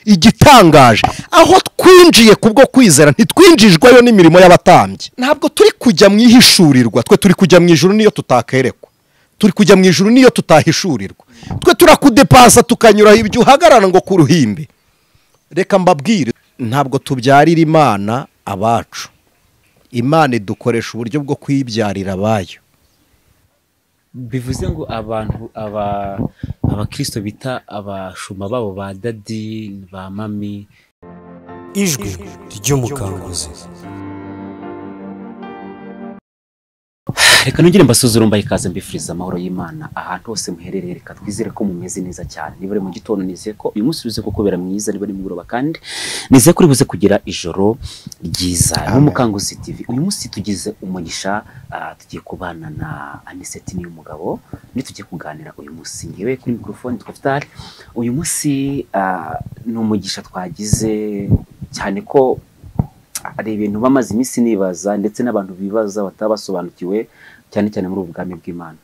Igitangaje aho twinjiye kubwo kwizera, ntitwinjijweyo n'imirimo y'abatambyi. Ntabwo turi kujya mu ihishurirwa, twe turi kujya mu ijuru niyo tutakerekwa, turi kujya mu ijuru niyo tutahishurirwa. Twe turakudepasa tukanyura ibyo uhagarara ngo ku ruhimbi. Reka mbabwire, ntabwo tubyarira Imana abacu, Imana idukoresha uburyo bwo kuyibyarira abayo. Bivuze ngo abantu abakristo bita abashumba babo ba daddy, ba mummy. Ijwi ry'Umukanguzi. Reka nongere mbasuzure, mbahe ikaze, mbifuriza amahoro y'Imana ahantu hose muherereye. Reka twizere ko mumeze neza cyane. Niba ari mu gitondo, nizeye ko uyu munsi uruze kukubera mwiza. Niba ari mugoroba kandi, nizeye ko uri buze kugira ijoro ryiza. N'Umukanguzi TV, uyu munsi tugize umugisha, tugiye kubana na Anicet Niyomugabo, ni tugiye kuganira uyu munsi. Ngewe kuri microphone Twaftar. Uyu munsi ni umugisha twagize cyane, ko hari ibintu bamaze iminsi nibaza, ndetse n'abantu bibaza batabasobanukiwe, cyane cyane muri ubu bwami bw'Imana.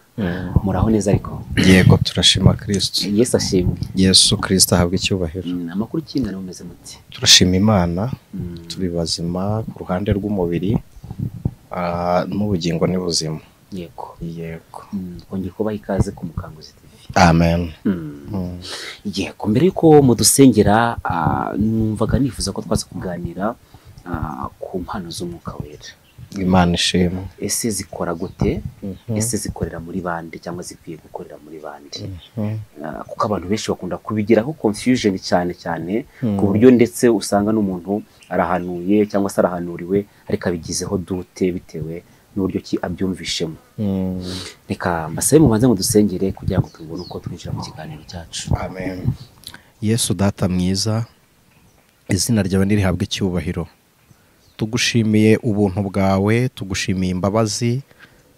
Muraho neza ariko? Yego, turashima Kristo. Yesu ashimwe. Yesu Kristo ahabwa icyubahiro. Amakuru kimwe mumeze muti? Turashima Imana, turi bazima ku ruhande rw'umubiri, n'ubugingo ni buzima. Yego. Yego. Twongeye kubaha ikaze ku Mukanguzi TV. Amen. Yego, mbere yuko mudusengera, numvaga nifuza ko twaza kuganira ku mpano z'Umwuka Wera. Imana ishimwe. Ese zikora gute? Ese zikorera muri bande, cyangwa zikwiye gukorera muri bande? Kuko abantu benshi bakunda kubigiraho confusion cyane cyane, ku buryo ndetse usanga n'umuntu arahanuye cyangwa se arahanuriwe, ariko abigizeho doute bitewe n'uburyo ki abyumvishemo. Reka mbasabe mubanze mudusengere kugira ngo tubone uko twinjira mu kiganiro cyacu. Amen. Yesu Data mwiza, izina ryawe nirihabwe icyubahiro. Tugushimiye ubuntu bwawe, tugushimiye imbabazi,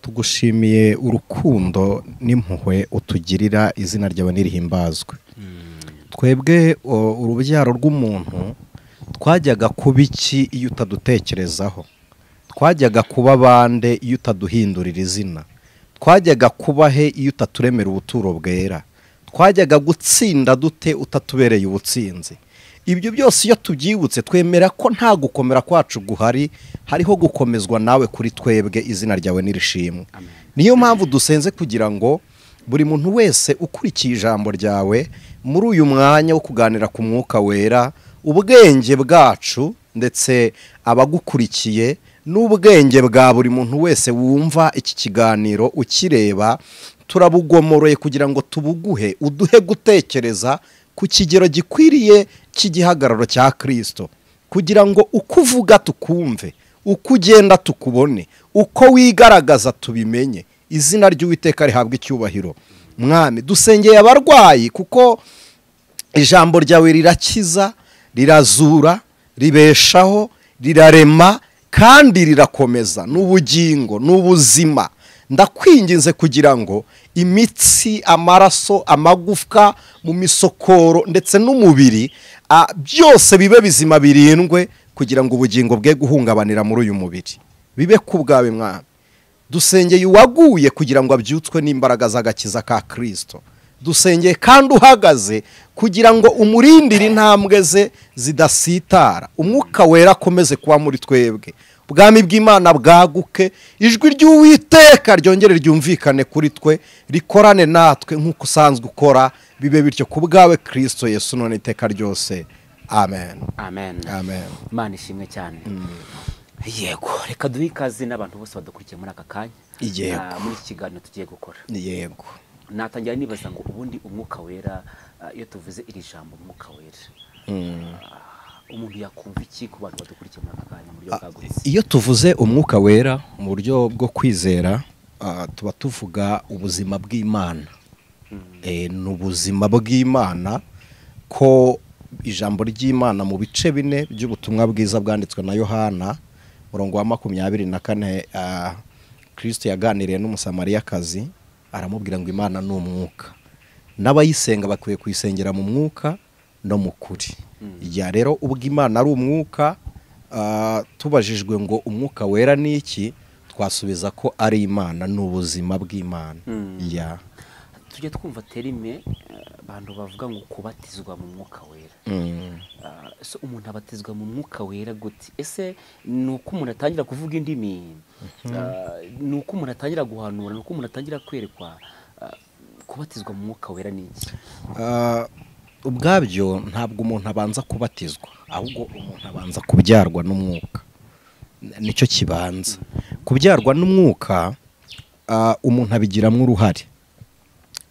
tugushimiye urukundo n'impuhwe utugirira, izina ryawe nirihimbazwe. Twebwe urubyaro rw'umuntu twajyaga kuba iki iyo utadutekerezaho? Twajyaga kuba bande iyo utaduhindurira izina? Twajyaga kuba he iyo utaturemera ubuturo bwera? Twajyaga gutsinda dute utatubereye ubutsinzi? Ibyo byose iyo tubyibutse, twemera ko nta gukomera kwacu guhari, hariho gukomezwa nawe kuri twebwe, izina ryawe nirishimwe. Niyo mpamvu dusenze kugira ngo buri muntu wese ukurikiye ijambo ryawe muri uyu mwanya wo kuganira ku Mwuka Wera, ubwenge bwacu ndetse abagukurikiye n'ubwenge bwa buri muntu wese wumva iki kiganiro ukireba, turabugomoroye kugira ngo tubuguhe, uduhe gutekereza ku kigero gikwiriye cy'igihagararo cya Kristo, kugira ngo uko uvuga tukumve, uko ugenda tukubone, uko wigaragaza tubimenye. Izina ry'Uwiteka rihabwa icyubahiro. Mwami, dusengeye abarwayi, kuko ijambo ryawe rirakiza, rirazura, ribeshaho, rirarema kandi rirakomeza, n'ubugingo n'ubuzima. Ndakwinginze kugira ngo imitsi, amaraso, amagufwa mu misokoro ndetse n'umubiri byose bibe bizima, birindwe, kugira ngo ubugingo bwe guhungabanira muri uyu mubiri bibe ku bwawe. Mwami, dusengeye uwaguye kugira ngo abyutswe n'imbaraga z'agakiza ka Kristo. Dusengeye kandi uhagaze kugira ngo umurindire intambwe ze zidasitara. Umwuka Wera akomeze kuba muri twebwe, ubwami bw'Imana bwaguke, ijwi ry'Uwiteka ryongere ryumvikane kuri twe, rikorane natwe nk'uko usanzwe ukora. Bibe bityo ku bwawe Kristo Yesu, none iteka ryose. Amen. Amen. Amen. Imana ishimwe cyane. Yego, reka duhe ikaze n'abantu bose badukurikiye muri aka kanya. Yego. Muri iki kiganiro tugiye gukora. Yego. Natangira nibaza ngo ubundi Umwuka Wera, iyo tuvuze iri jambo Umwuka Wera, umuntu yakumva iki ku bantu badukurikiye muri aka kanya mu buryo bwagutse? Iyo tuvuze Umwuka Wera mu buryo bwo kwizera, tuba tuvuga ubuzima bw'Imana. Ni ubuzima bw'Imana, ko ijambo ry'Imana mu bice 4 by'ubutumwa bwiza bwanditswe na Yohana, murongo wa 24, Kristo yaganiriye n'Umusamariyakazi aramubwira ngo Imana ni umwuka, n'abayisenga bakwiye kuyisengera mu mwuka no mu kuri. Ya rero ubwo Imana ari umwuka, tubajijwe ngo Umwuka Wera ni iki, twasubiza ko ari Imana, ni ubuzima bw'Imana. Ya. Tujya twumva terme abantu bavuga ngo kubatizwa mu Mwuka Wera. So umuntu abatizwa mu mwuka wera gute? Ese ni uko umuntu atangira kuvuga indimi? Ni uko umuntu atangira guhanura? Ni uko umuntu atangira kwerekwa? Kubatizwa mu mwuka wera ni iki? Ubwabyo ntabwo umuntu abanza kubatizwa, ahubwo umuntu abanza kubyarwa n'umwuka. Nicyo kibanza. Kubyarwa n'umwuka umuntu abigiramo uruhare,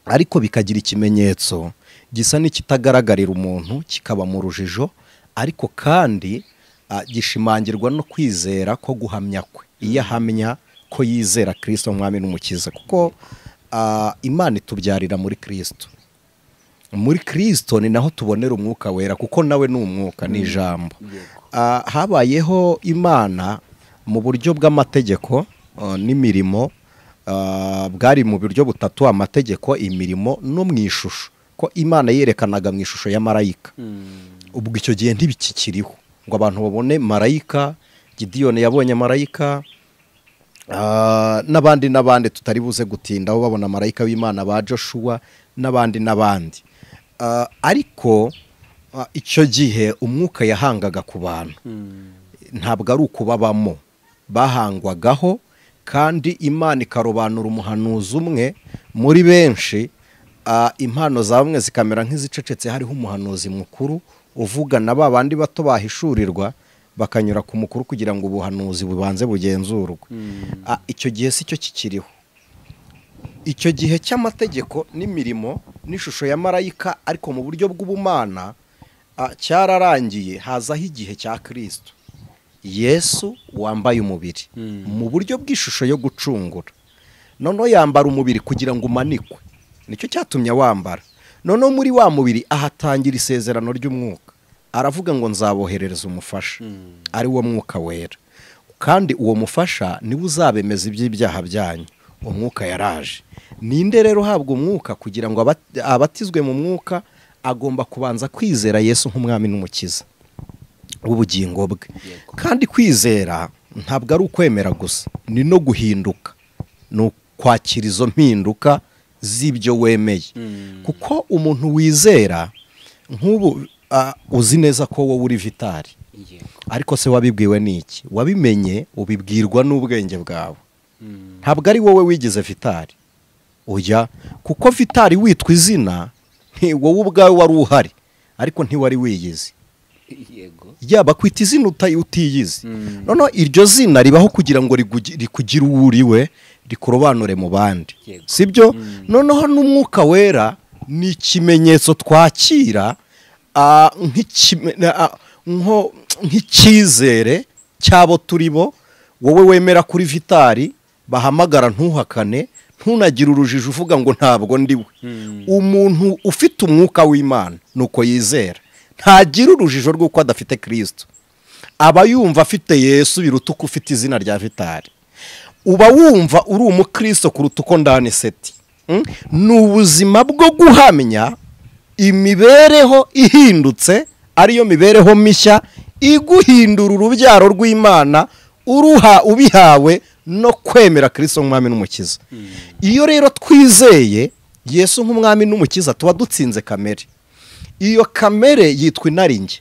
ariko bikagira ikimenyetso gisa n'ikitagaragarira umuntu, kikaba mu rujijo, ariko kandi gishimangirwa no kwizera ko guhamya kwe. Iyo ahamya ko yizera Kristo Mwami n'Umukiza, kuko Imana itubyarira muri Kristo. Muri Kristo ni naho tubonera umwuka wera, kuko nawe ni umwuka, ni ijambo. Habayeho Imana mu buryo bw'amategeko n'imirimo, bwari mu buryo butatu: amategeko, imirimo no mu ishusho. Ko Imana yerekanaga mu ishusho ya marayika. Ubwo icyo gihe ntibikikiriho ngo abantu babone marayika. Gidiyoni yabonye marayika, n'abandi n'abandi tutari buze gutinda, aho babona marayika w'Imana ba Joshua n'abandi n'abandi. Ariko icyo gihe umwuka yahangaga ku bantu, ntabwo ari ukubabamo, bahangwagaho, kandi Imana ikarobanura umuhanuzi umwe muri benshi. Impano za bamwe zikamera nk'izicecetse, hariho umuhanuzi mukuru uvuga na ba bandi bato bahishurirwa bakanyura ku mukuru kugira ngo ubuhanuzi bubanze bugenzurwe. Icyo gihe si cyo kikiriho. Icyo gihe cy'amategeko n'imirimo n'ishusho ya marayika, ariko mu buryo bw'ubumana, cyararangiye, hazaho igihe cya Kristo Yesu wambaye umubiri mu buryo bw'ishusho yo gucungura. Noneho yambara umubiri kugira ngo umanikwe, nicyo cyatumye wambara. Noneho muri wa mubiri ahatangira isezerano ry'umwuka, aravuga ngo nzaboherereza umufasha, ari wo mwuka wera, kandi uwo mufasha niwe uzabemeza iby'ibyaha byanyu. Umwuka yaraje. Ninde rero uhabwa umwuka kugira ngo abatizwe mu mwuka? Agomba kubanza kwizera Yesu nk'umwami n'umukiza w'ubugingo bwe. Kandi kwizera ntabwo ari ukwemera gusa, ni no guhinduka, ni ukwakira izo mpinduka z'ibyo wemeye. Kuko umuntu wizera, nk'ubu uzi neza ko wowe uri vitari, ariko se wabibwiwe n'iki? Wabimenye ubibwirwa n'ubwenge bwawe. Ntabwo ari wowe wigize vitari, oya, kuko vitari witwa izina, wowe ubwawe wari uhari, ariko ntiwari wiyizi. Yaba kwita izina utiyizi. Noneho iryo zina ribaho kugira ngo rikugire uwo uriwe, rikurobanure mu bandi, sibyo? Noneho n'umwuka wera ni ikimenyetso twakira nk'icyizere cy'abo turi bo. Wowe wemera kuri vitari, bahamagara ntuhakane, ntunagire urujijo uvuga ngo ntabwo ndiwe. Umuntu ufite umwuka w'Imana nuko yizera, ntagira urujijo rw'uko adafite Kristo. Aba yumva afite Yesu biruta uko ufite izina rya vitari. Uba wumva uri umukristo kuruta uko ndani seti. Ni ubuzima bwo guhamya imibereho ihindutse, ariyo mibereho mishya iguhindura urubyaro rw'Imana, uruha ubihawe no kwemera Kristo nk'umwami n'umukiza. Iyo rero twizeye Yesu nk'umwami n'umukiza, tuba dutsinze kamere. Iyo kamere yitwa inaringe.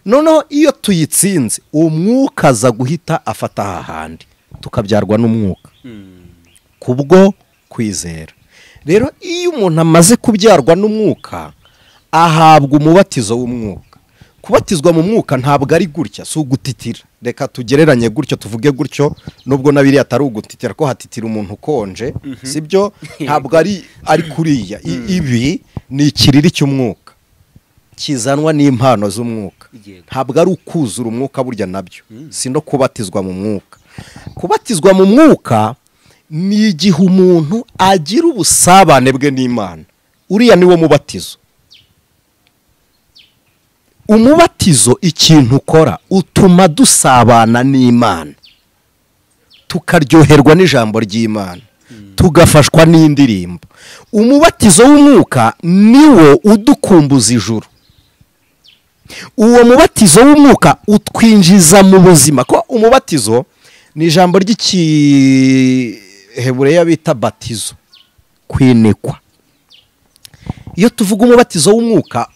Noneho iyo tuyitsinze, umwuka aza guhita afata hahandi, tukabyarwa n'umwuka kubwo kwizera. Rero iyo umuntu amaze kubyarwa n'umwuka, ahabwa umubatizo w'umwuka. Kubatizwa mu mwuka ntabwo ari gutya, si ugutitira. Reka tugereranye gutyo, tuvuge gutyo, nubwo nabiri atari ugutitira, ko hatitira umuntu ukonje, sibyo? Ntabwo ari kuriya. Ibi ni ikiriri cy'umwuka kizanwa n'impano z'umwuka. Ntabwo ari ukuzura umwuka burya nabyo, si no kubatizwa mu mwuka. Kubatizwa mu mwuka ni igihe umuntu agira ubusabane bwe n'Imana. Uriya niwo mubatizo. Umubatizo ikintu ukora utuma dusabana n'Imana, tukaryoherwa n'ijambo ry'Imana, tugafashwa n'indirimbo. Umubatizo w'umwuka niwo udukumbuza ijuru. Uwo mubatizo w'umwuka utwinjiza mu buzima. Ko umubatizo ni ijambo ry'ikihebureya bita batizo, kwinikwa. Iyo tuvuga umubatizo w'umwuka,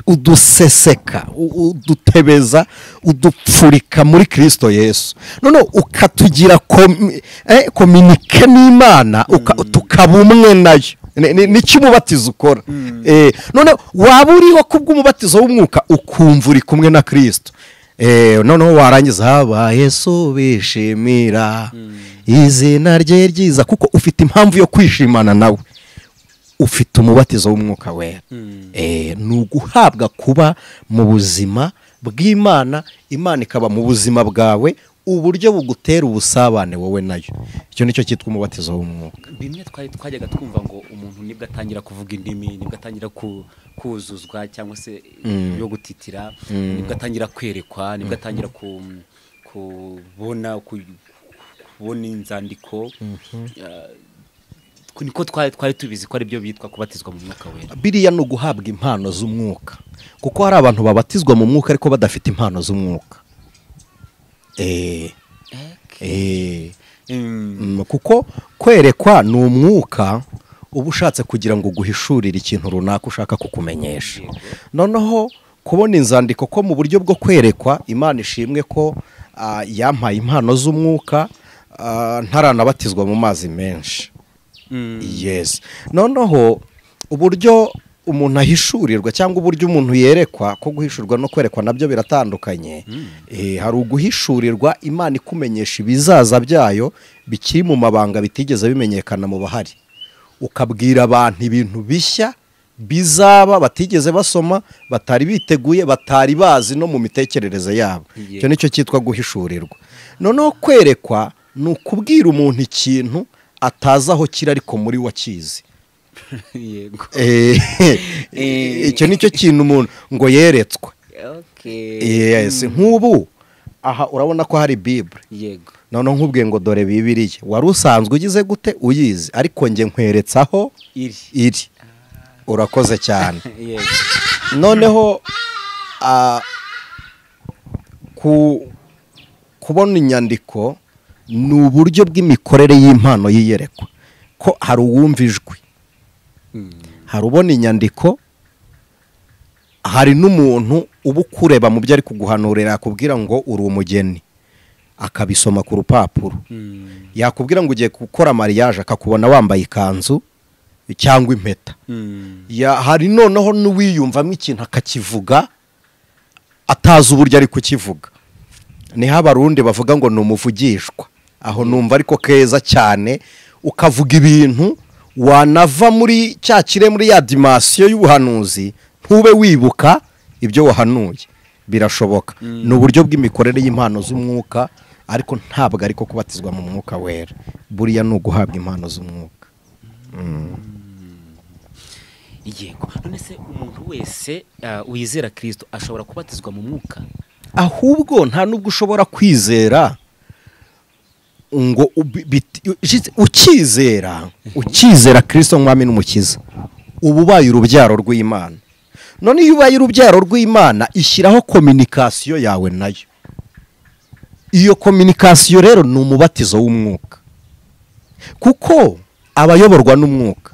Uduseseka, udutebeza, udupfurika muri Kristo Yesu. None ukatugira communique n'Imana, tukaba umwe nayo. Nicyo umubatizo ukora. None waba uriho kubw'umubatizo w'umwuka ukumva uri kumwe na Kristo. Noneho warangiza haba Yesu bishimira izina rye ryiza, kuko ufite impamvu yo kwishimana nawe. Ufite umubatizo w'umwuka wera. Ni uguhabwa kuba mu buzima bw'Imana, Imana ikaba mu buzima bwawe, uburyo bugutera ubusabane wowe nayo. Icyo nicyo cyitwa umubatizo w'umwuka. Bimwe twajyaga twumva ngo umuntu nibwo atangira kuvuga indimi, nibwo atangira kuzuzwa cyangwa se yo gutitira, nibwo atangira kwerekwa, nibwo atangira kubona inzandiko. Niko twari tubizi ko ari byo bitwa kubatizwa mu mwuka wera. Biriya no guhabwa impano z'umwuka, kuko hari abantu babatizwa mu mwuka ariko badafite impano z'umwuka. Kuko kwerekwa ni umwuka uba ushatse kugira ngo guhishurire ikintu runaka ushaka kukumenyesha. Noneho kubona inzandiko ko mu buryo bwo kwerekwa, Imana ishimwe ko yampaye impano z'umwuka ntaranabatizwa mu mazi menshi. Yes. Noneho uburyo umuntu ahishurirwa cyangwa uburyo umuntu yerekwa, ko guhishurwa no kwerekwa nabyo biratandukanye. Hari uguhishurirwa Imana ikumenyesha ibizaza byayo bikiri mu mabanga bitigeze bimenyekana mu bahari, ukabwira abantu ibintu bishya bizaba batigeze basoma, batari biteguye, batari bazi no mu mitekerereze yabo. Icyo nicyo cyitwa guhishurirwa. Noneho kwerekwa ni ukubwira umuntu ikintu atazi aho kiri ariko muri wakizi. Yego. Icyo nicyo kintu umuntu ngo yeretswe. Yes, nk'ubu aha urabona ko hari Bible. Yego. None nkubwiye ngo dore Bibiliya, wari usanzwe ugize gute uyizi, ariko nge nkweretsa aho iri. Urakoze cyane. Yego. Noneho kubona inyandiko ni uburyo bw'imikorere y'impano yiyerekwa, ko hari uwumva ijwi, hari ubona inyandiko, hari n'umuntu uba ukureba mu byo ari kuguhanurira akubwira ngo uri umugeni, akabisoma ku rupapuro. Yakubwira ngo ugiye gukora mariage akakubona wambaye ikanzu cyangwa impeta. Hari noneho n'uwiyumvamo ikintu akakivuga atazi uburyo ari kukivuga. Niho Abarundi bavuga ngo ni umuvugishwa. Aho numva ariko keza cyane, ukavuga ibintu wanava muri cya kire, muri ya dimension y'ubuhanuzi, ntube wibuka ibyo wahanuye. Birashoboka. Ni uburyo bw'imikorere y'impano z'umwuka, ariko ntabwo ariko kubatizwa mu mwuka wera. Buriya ni uguhabwa impano z'umwuka. Yego. None se umuntu wese wizera Kristo ashobora kubatizwa mu mwuka? Ahubwo nta nubwo ushobora kwizera ngo ukizera Kristo mwami n'umukiza, uba ubaye urubyaro rw'Imana. None iyo ubaye urubyaro rw'Imana, ishyiraho communication yawe nayo. Iyo communication rero ni umubatizo w'umwuka, kuko abayoborwa n'umwuka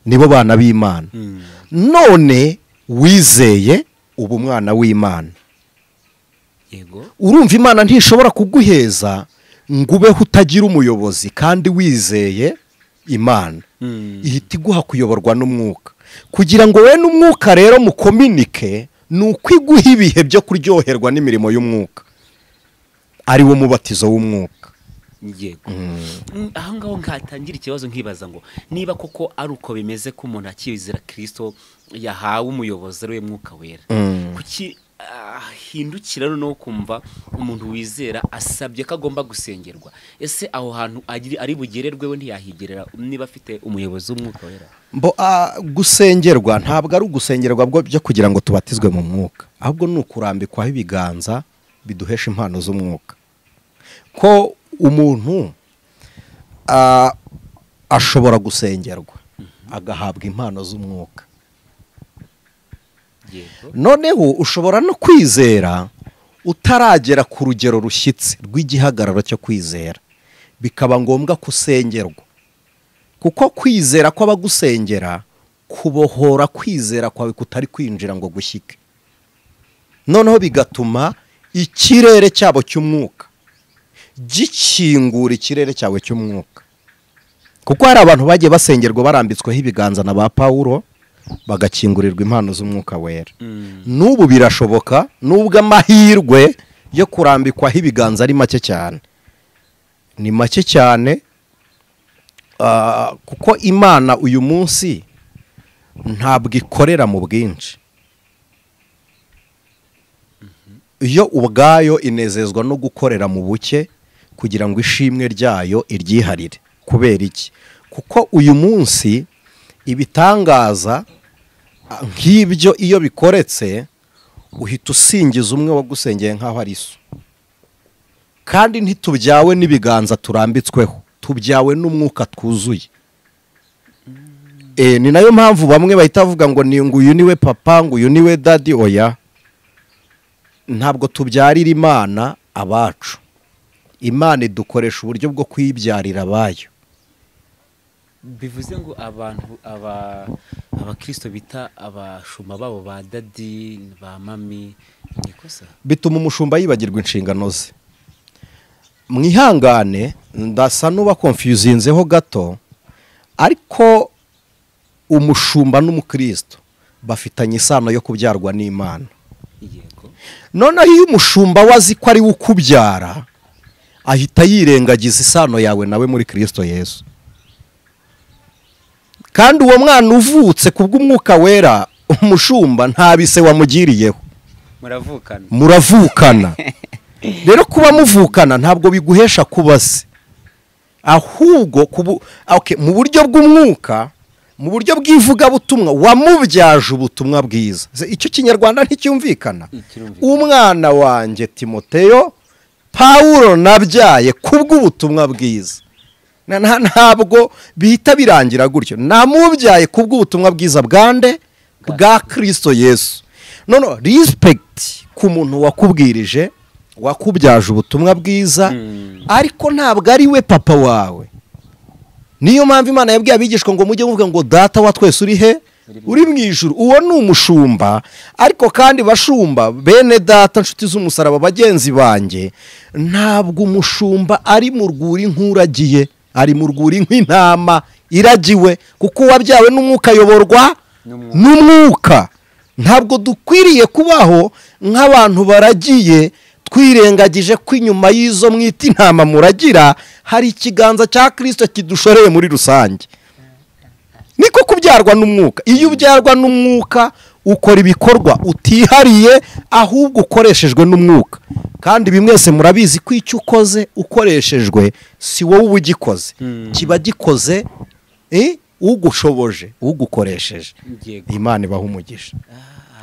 nibo bana b'Imana. None wizeye uba umwana w'Imana. Yego. Urumva Imana ntishobora kuguheza ngo ubeho utagira umuyobozi kandi wizeye Imana. Ihita iguha kuyoborwa n'umwuka. Kugira ngo we n'umwuka rero mukominike, ni ukwiguha ibihe byo kuryoherwa n'imirimo y'umwuka, ari wo mubatizo w'umwuka. Yego. Aho ngaho nkatangira ikibazo nkibaza ngo niba koko ari uko bimeze ko umuntu akizera Kristo yahawe umuyobozi ari we mwuka wera, kuki hindukira no kumva umuntu wizera asabye ko agomba gusengerwa? Ese aho hantu ari bugererwe we ntiyahigerera niba afite umuyobozi w'umwuka wera? Mbo gusengerwa ntabwo ari ugusengerwa byo kugira ngo tubatizwe mu mwuka, ahubwo ni ukurambikwaho ibiganza biduhesha impano z'umwuka. Ko umuntu ashobora gusengerwa agahabwa impano z'umwuka. Noneho ushobora no kwizera utaragera ku rugero rushyitse rw'igihagararo cyo kwizera, bikaba ngombwa kusengerwa, kuko kwizera kw'abagusengera Kubohora kwizera kwawe kutari kwinjira ngo gushyike. Noneho bigatuma ikirere cyabo cy'umwuka gikingura ikirere cyawe cy'umwuka. Kuko hari abantu bagiye basengerwa barambitsweho ibiganza na ba Pawulo bagakingurirwa impano z'umwuka wera. N'ubu birashoboka, nubwo amahirwe yo kurambikwaho ibiganza ari make cyane, ni make cyane, kuko Imana uyu munsi ntabwo ikorera mu bwinshi. Iyo ubwayo inezezwa no gukorera mu buke kugira ngo ishimwe ryayo iryiharire. Kubera iki? Kuko uyu munsi ibitangaza nk'ibyo iyo bikoretse uhita usingiza umwe wagusengeye nk'aho ari so. Kandi ntitubyawe n'ibiganza turambitsweho, tubyawe n'umwuka twuzuye. Ni nayo mpamvu bamwe bahita bavuga ngo ni nguyu niwe papa, nguyu niwe daddy. Oya, ntabwo tubyarira Imana abacu. Imana idukoresha uburyo bwo kwibyarira abayo. Bivuze ngo abantu abakristo bita abashumba babo ba daddy, ba mami, ni ikosa. Bituma umushumba yibagirwa inshingano ze. Mwihangane, ndasa nuba confusinzeho gato, ariko umushumba n'umukristo bafitanye isano yo kubyarwa n'Imana. Yego. Noneho iyo umushumba wazi ko ari we ukubyara, ahita yirengagiza isano yawe nawe muri Kristo Yesu. Kandi uwo mwana uvutse kubw'umwuka wera, umushumba nta bise wamugiriyeho. Muravukana. Muravukana. Rero kuba muvukana ntabwo biguhesha kuba se, ahubwo mu buryo bw'umwuka, mu buryo bw'ivugabutumwa wamubyaje ubutumwa bwiza. Icyo Kinyarwanda nticyumvikana. Umwana wanjye Timoteyo, Pawulo nabyaye kubw'ubutumwa bwiza. Ntabwo bihita birangira gutyo. Namubyaye kubw'ubutumwa bwiza bwande bwa Kristo Yesu. None respect ku muntu wakubwirije, wakubyaje ubutumwa bwiza, ariko ntabwo ari we papa wawe. Niyo mpamvu Imana yabwiye abigishwa ngo mujye muvuga ngo data wa twese uri he? Uri mu ijuru. Uwo ni umushumba. Ariko kandi bashumba bene data, nshuti z'umusaraba, bagenzi banjye, ntabwo umushumba ari mu rwuri nk'uragiye, ari mu rwuri nk'intama iragiwe, kuko uwabyawe n'umwuka ayoborwa n'umwuka. Ntabwo dukwiriye kubaho nk'abantu baragiye twirengagije ko inyuma y'izo mwita intama muragira hari ikiganza cya Kristo kidushoreye muri rusange. Niko kubyarwa n'umwuka. Iyo ubyarwa n'umwuka ukora ibikorwa utihariye, ahubwo ukoreshejwe n'umwuka. Kandi bimwese murabizi ko icyo ukoze ukoreshejwe si wowe uba ugikoze, kiba gikoze ugushoboje, ugukoresheje. Imana ibaha umugisha.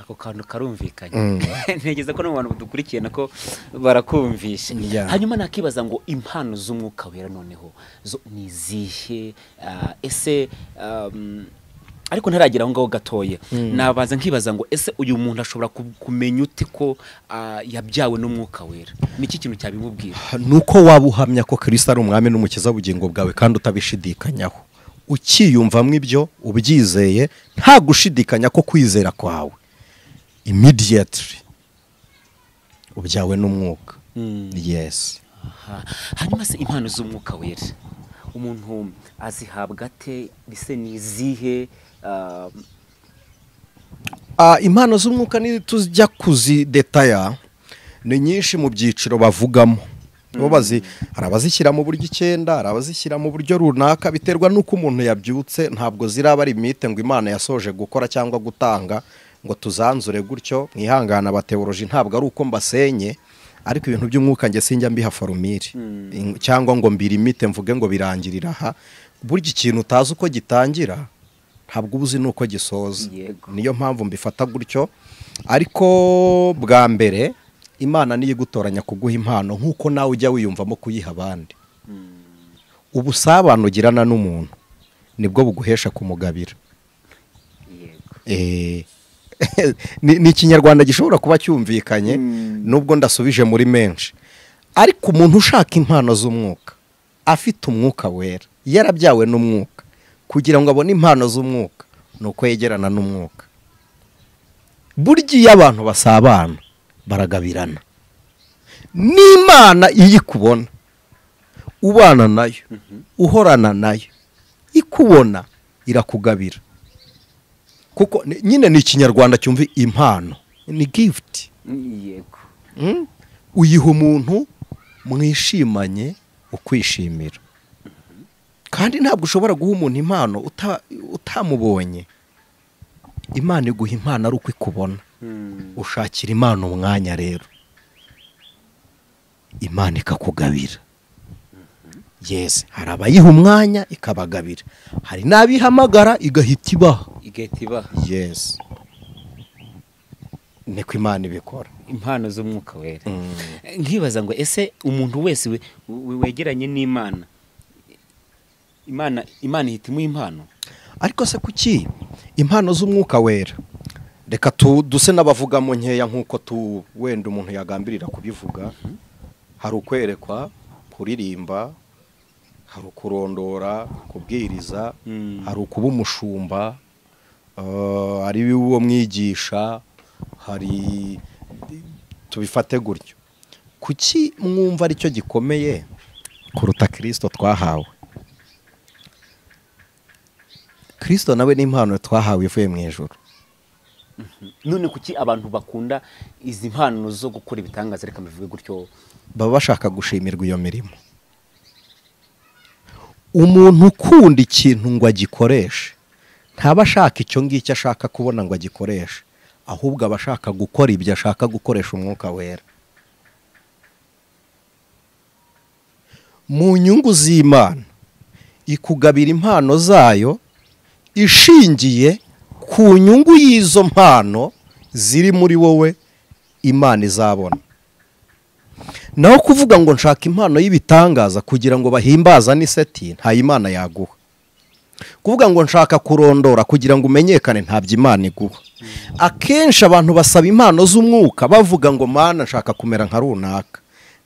Ako kantu karumvikanye. Ntekereza ko no mu bantu badukurikiye nako barakumvishe. Hanyuma nakibaza ngo impano z'umwuka wera noneho zo ni izihe? Ese ariko ntaragira aho ngaho gatoye, nabanza nkibaza ngo ese uyu muntu ashobora kumenya ute ko yabyawe n'umwuka wera? Niki kintu cyabimubwira? Nuko waba uhamya ko Kristo ari umwami n'umukiza w'ubugingo bwawe kandi utabishidikanyaho, ukiyumvamo ibyo ubyizeye, nta gushidikanya ko kwizera kwawe immediately ubyawe n'umwuka. Yes. Hanyuma se impano z'umwuka wera umuntu azihabwa ate? Ese ni izihe? Impano z'umwuka ni tujya kuzidetaya ni nyinshi mu byiciro bavugamo. Hari abazishyira mu buryo 9, hari abazishyira mu buryo runaka, biterwa n'uko umuntu yabyutse. Ntabwo ziraba ari mite ngo Imana yasoje gukora cyangwa gutanga ngo tuzanzure gutyo. Mwihangana abateoloji, ntabwo ari uko mbasenye, ariko ibintu by'umwuka nge sinjya mbiha forumire cyangwa ngo mbirimite mvuge ngo birangirira aha. Burya ikintu utazi uko gitangira ntabwo ubuzi nuko gisoza. Niyo mpamvu mbifata gutyo. Ariko bwa mbere Imana niyo igutoranya kuguha impano nkuko nawe ujya wiyumvamo kuyiha abandi. Ubusabane ugirana n'umuntu nibwo buguhesha kumugabira. Ni Ikinyarwanda gishobora kuba cyumvikanye nubwo ndasubije muri menshi. Ariko umuntu ushaka impano z'umwuka afite umwuka wera, yarabyawe n'umwuka, kugira ngo abone impano z'umwuka ni uko yegerana n'umwuka. Burya iyo abantu basabana baragabirana. N'Imana iyo ikubona ubana nayo, uhorana nayo, ikubona irakugabira. Kuko nyine ni ikinyarwanda cyumva impano, ni gift. Yego. Uyiha umuntu mwishimanye ukwishimira. Kandi ntabwo ushobora guha umuntu impano utamubonye. Imana iguha impano ari uko ikubona. Ushakira Imana umwanya rero, Imana ikakugabira. Yes, hari abayiha umwanya ikabagabira, hari n'abihamagara igahita ibaha. Igahita ibaha. Yes, niko Imana ibikora. Impano z'umwuka wera. Nkibaza ngo ese umuntu wese wegeranye n'Imana, Imana ihita imuha impano? Ariko se kuki impano z'umwuka wera? Reka duse n'abavugamo nkeya nk'uko wenda umuntu yagambirira kubivuga. Hari ukwerekwa, kuririmba, hari ukurondora, kubwiriza, hari ukuba umushumba, hari uwo mwigisha, hari tubifate gutyo. Kuki mwumva aricyo gikomeye kuruta Kristo twahawe? Kristo nawe ni impano twahawe ivuye mu ijuru. None kuki abantu bakunda izi mpano zo gukora ibitangaza, reka mbivuge gutyo, baba bashaka gushimirwa iyo mirimo? Umuntu ukunda ikintu ngo agikoreshe ntaba ashaka icyo ngicyo ashaka kubona ngo agikoreshe, ahubwo aba ashaka gukora ibyo ashaka gukoresha umwuka wera. Mu nyungu z'Imana ikugabira impano zayo ishingiye ku nyungu y'izo mpano ziri muri wowe Imana izabona. Naho kuvuga ngo nshaka impano y'ibitangaza kugira ngo bahimbaza n'iseti, nta Imana yaguha. Kuvuga ngo nshaka kurondora kugira ngo umenyekane, ntabyo Imana iguha. Akenshi abantu basaba impano z'umwuka bavuga ngo Mana nshaka kumera nka runaka.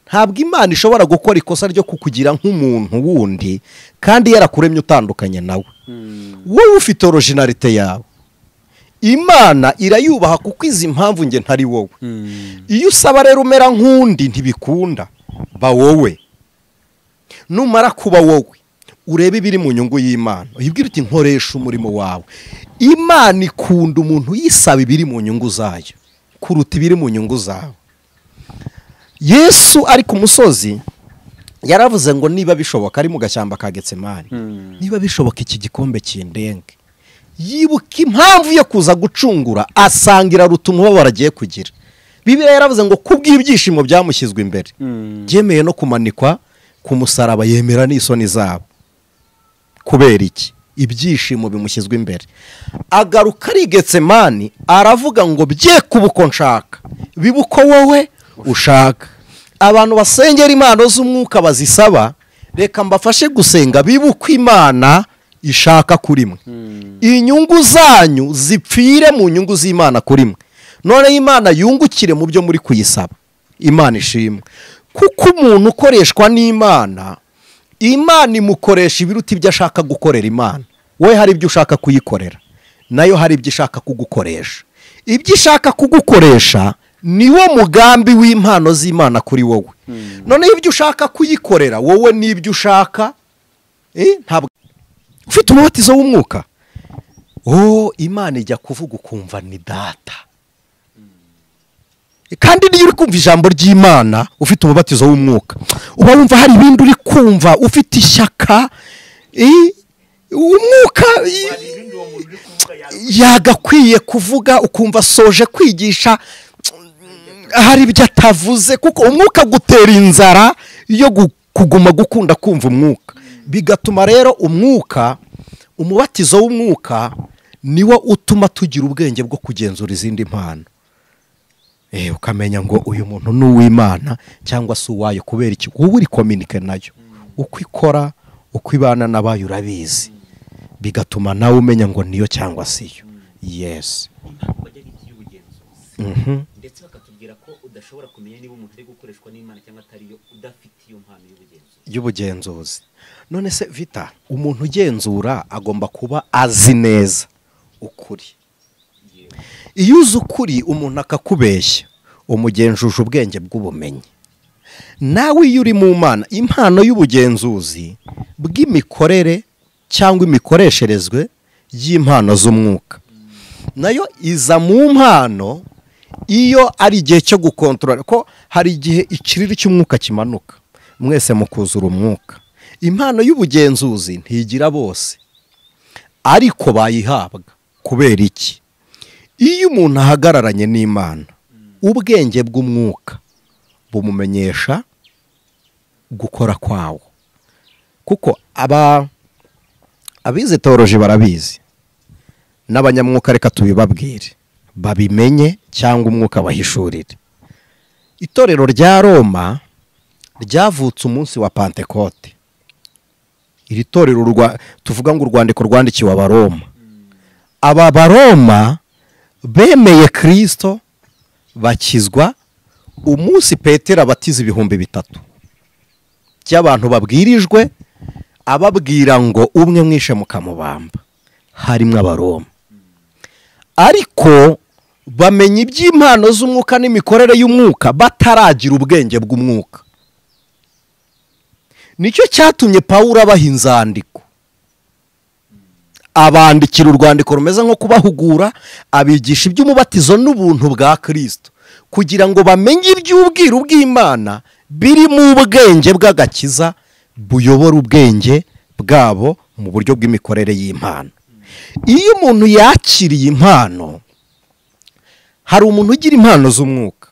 Ntabwo Imana ishobora gukora ikosa ryo kukugira nk'umuntu wundi kandi yarakuremye utandukanye nawe. Wowe ufite originalite yawe, Imana irayubaha kuko izi mpamvu nge ntari wowe. Iyo usaba rero umera nk'undi ntibikunda, ba wowe. Numara kuba wowe urebe ibiri mu nyungu y'Imana, uyibwire uti nkoresha umurimo wawe. Imana ikunda umuntu yisaba ibiri mu nyungu zayo kuruta ibiri mu nyungu zawe. Yesu ari ku musozi yaravuze ngo niba bishoboka, ari mu gashyamba ka Getsemani, niba bishoboka iki gikombe kindenge. Yibuka impamvu yo kuza gucungura, asangira ruta umubabaro agiye kugira. Bibiliya yaravuze ngo kubw'ibyishimo byamushyizwe imbere, byemeye no kumanikwa ku musaraba, yemera n'isoni zabo. Kubera iki? Ibyishimo bimushyizwe imbere. Agaruka ari Getsemani aravuga ngo bye kuba uko nshaka, bibe uko wowe ushaka. Abantu basengera impano z'umwuka bazisaba, reka mbafashe gusenga bibe uko Imana ishaka kuri mwe. Inyungu zanyu zipfire mu nyungu z'Imana kuri mwe. None Imana yungukire mu byo muri kuyisaba. Imana ishimwe. Kuko umuntu ukoreshwa n'Imana, Imana imukoresha ibiruta ibyo ashaka gukorera Imana. Wowe hari ibyo ushaka kuyikorera, nayo hari ibyo ishaka kugukoresha. Ibyo ishaka kugukoresha niwo mugambi w'impano z'Imana kuri wowe. None ibyo ushaka kuyikorera wowe n'ibyo ushaka, ntabwo ufite umubatizo w'umwuka. Oh, Imana ijya kuvuga ukumva ni data. Kandi niyo uri kumva ijambo ry'Imana ufite umubatizo w'umwuka, uba wumva hari ibindi uri kumva, ufite ishyaka. Umwuka yagakwiye kuvuga, ukumva soje kwigisha hari ibyo atavuze, kuko umwuka gutera inzara yo kuguma gukunda kumva umwuka. Bigatuma rero umwuka, umubatizo w'umwuka niwo utuma tugira ubwenge bwo kugenzura izindi mpano. Ukamenya ngo uyu muntu ni uw'Imana cyangwa se uwayo. Kubera iki? Wowe uri communique nayo, uko ikora, uko ibana n'abayo urabizi, bigatuma nawe umenya ngo niyo cyangwa siyo. Yes. Ndetse bakatubwira ko udashobora kumenya niba umuntu ari gukoreshwa n'Imana cyangwa atari yo udafite iyo mpano y'ubugenzuzi. None se Vita, umuntu ugenzura agomba kuba azi neza Ukuri. Iyo uzi ukuri umuntu akakubeshya, umugenjuje ubwenge bw'ubumenyi. Nawe iyo uri mu Mana, impano y'ubugenzuzi bw'imikorere cyangwa imikoresherezwe y'impano z'umwuka nayo iza mu mpano iyo ari igihe cyo gukontorora, ko hari igihe ikiriri cy'umwuka kimanuka mwese mukuzura umwuka. Impano y'ubugenzuzi ntigira bose, ariko bayihabwa. Kubera iki? Iyo umuntu ahagararanye n'Imana, ubwenge bw'umwuka bumumenyesha gukora kwawo. Kuko abize teoloji barabizi, n'abanyamwuka reka tubibabwire babimenye cyangwa umwuka bahishurire. Itorero rya Roma ryavutse umunsi wa Pentekote. Iri torero tuvuga ngo urwandiko rwandikiwe Abaroma. Aba Baroma bemeye Kristo bakizwa umunsi Petero abatiza 3000 by'abantu babwirijwe, ababwira ngo umwe mwishe mukamubamba, harimo Abaroma. Ariko bamenye iby'impano z'umwuka n'imikorere y'umwuka bataragira ubwenge bw'umwuka. Nicyo cyatumye Pawulo abaha inzandiko, abandikira urwandiko rumeze nko kubahugura, abigisha iby'umubatizo n'ubuntu bwa Kristo, kugira ngo bamenye iby'ubwiru bw'Imana biri mu bwenge bw'agakiza buyobora ubwenge bwabo mu buryo bw'imikorere y'impano. Iyo umuntu yakiriye impano, hari umuntu ugira impano z'umwuka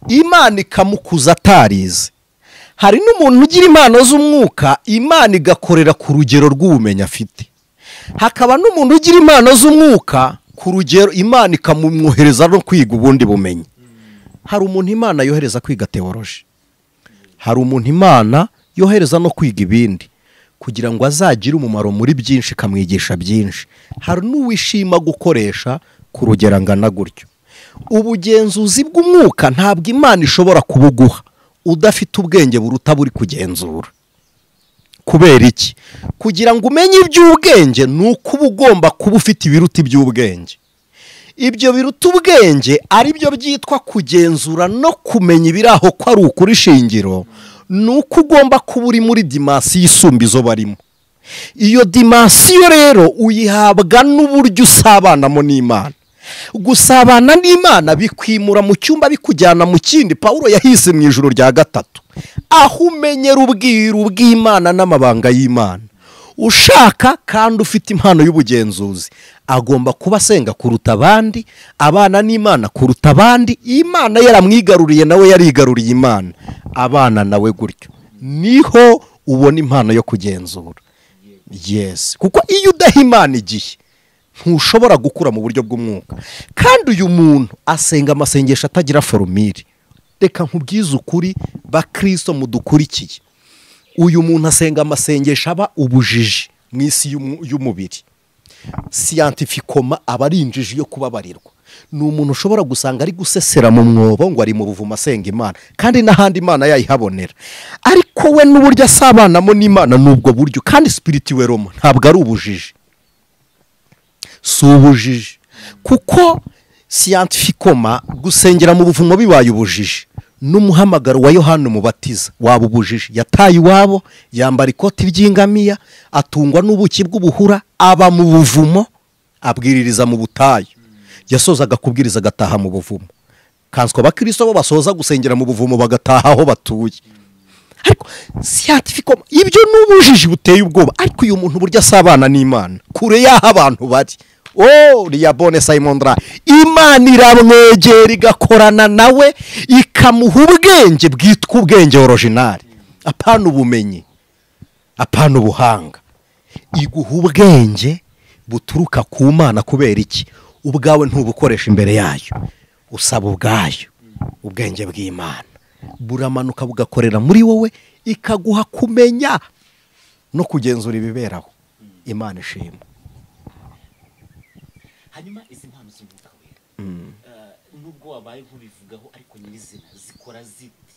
Imana ikamukuza atarize, hari n'umuntu ugira impano z'umwuka Imana igakorera ku rugero rw'ubumenyi afite, hakaba n'umuntu ugira impano z'umwuka ku rugero Imana ikamumwohereza no kwiga ubundi bumenyi. Hari umuntu Imana yohereza kwiga teoloji, hari umuntu Imana yohereza no kwiga ibindi kugira ngo azagire umumaro muri byinshi, ikamwigisha byinshi. Hari n'uwishima gukoresha ku rugero angana gutyo. Ubugenzuzi bw'umwuka ntabwo Imana ishobora kubuguha udafite ubwenge buruta buri kugenzura. Kubera iki? Kugira ngo umenye iby'ubwenge ni uko uba ugomba kuba ufite ibiruta iby'ubwenge. Ibyo biruta ubwenge ari byo byitwa kugenzura no kumenya ibiri aho ko ari ukuri shingiro, ni uko ugomba kuba uri muri dimansiyo isumba izo barimo. Iyo dimansiyo rero uyihabwa n'uburyo usabanamo n'Imana. Gusabana n'Imana bikwimura mu cyumba bikujyana mu kindi. Pawulo yahise mu ijuru rya gatatu, aho umenyera ubwiru bw'Imana n'amabanga y'Imana. Ushaka kandi ufite impano y'ubugenzuzi agomba kuba asenga kuruta abandi, abana n'Imana kuruta abandi. Imana yaramwigaruriye nawe yarigaruriye Imana, abana nawe gutyo niho ubona impano yo kugenzura. Yes, kuko iyo udaha Imana igihe ntushobora gukura mu buryo bw'umwuka. Kandi uyu muntu asenga amasengesho atagira forumire. Reka nkubwize ukuri bakristo mudukurikiye, uyu muntu asenga amasengesho aba ubujiji mu isi y'umubiri. Scientificoma aba ari injiji yo kubabarirwa. Ni umuntu ushobora gusanga ari gusesera mu mwobo ngo ari mu buvumo asenga Imana, kandi n'ahandi Imana yayihabonera. Ariko we n'uburyo asabanamo n'Imana n'ubwo buryo, kandi spirituel Roma ntabwo ari ubujiji, si ubujiji. Kuko scientificoma gusengera mu buvumo bibaye ubujiji, n'umuhamagaro wa Yohana Umubatiza waba ubujiji. Yataye iwabo, yambara ikoti ry'ingamiya, atungwa n'ubuki bw'ubuhura, aba mu buvumo, abwiririza mu butayu. Yasozaga kubwiriza agataha mu buvumo. Kanswa abakristo bo basoza gusengera mu buvumo bagataha aho batuye. Ariko scientificoma ibyo n'ubujiji buteye ubwoba. Ariko uyu muntu burya asabana n'Imana kure y'aho abantu bari. Oh, Liyabone Simondra, Imana iramwegera igakorana nawe, ikamuha ubwenge bwitwa ubwenge original, apana ubumenyi, apana ubuhanga. Iguha ubwenge buturuka ku Mana. Kubera iki? Ubwawe ntubukoresha imbere yayo, usaba ubwayo. Ubwenge bw'Imana buramanuka bugakorera muri wowe, ikaguha kumenya no kugenzura ibiberaho. Imana ishimwe. Hanyuma izi mpano z'umwuka wera, nubwo wabaye nkubivugaho, ariko nyirizina zikora zite?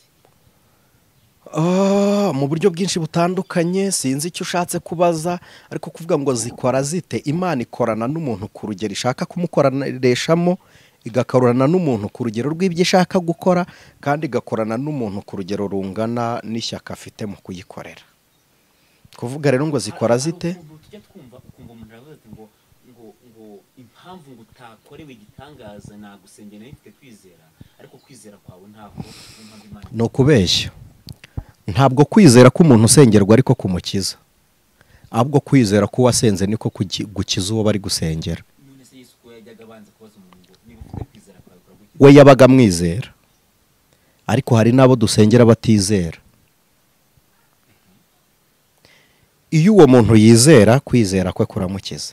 Mu buryo bwinshi butandukanye, sinzi icyo ushatse kubaza, ariko kuvuga ngo zikora zite, Imana ikorana n'umuntu ku rugero ishaka kumukoreshamo, igakorana n'umuntu ku rugero rw'ibyo ishaka gukora, kandi igakorana n'umuntu ku rugero rungana n'ishyaka afite mu kuyikorera. Kuvuga rero ngo zikora zite, tujya twumva ukumva umuntu aravuga ati ngo ngo ngo impamvu ngo utakorewe igitangaza nagusengera nari mfite kwizera, ariko kwizera kwawe ntabwo impamvu Imana. Ni ukubeshya. Ntabwo kwizera ko umuntu usengerwa ariko kumukiza, ahubwo kwizera ko uwasenze niko gukiza uwo bari gusengera. None se Yesu ko yajyaga abanza kubaza umuntu ngo niba ufite kwizera kwawe kuragukiza? We yabaga amwizera, ariko hari n'abo dusengera batizera. Iyo uwo muntu yizera, kwizera kwe kuramukiza.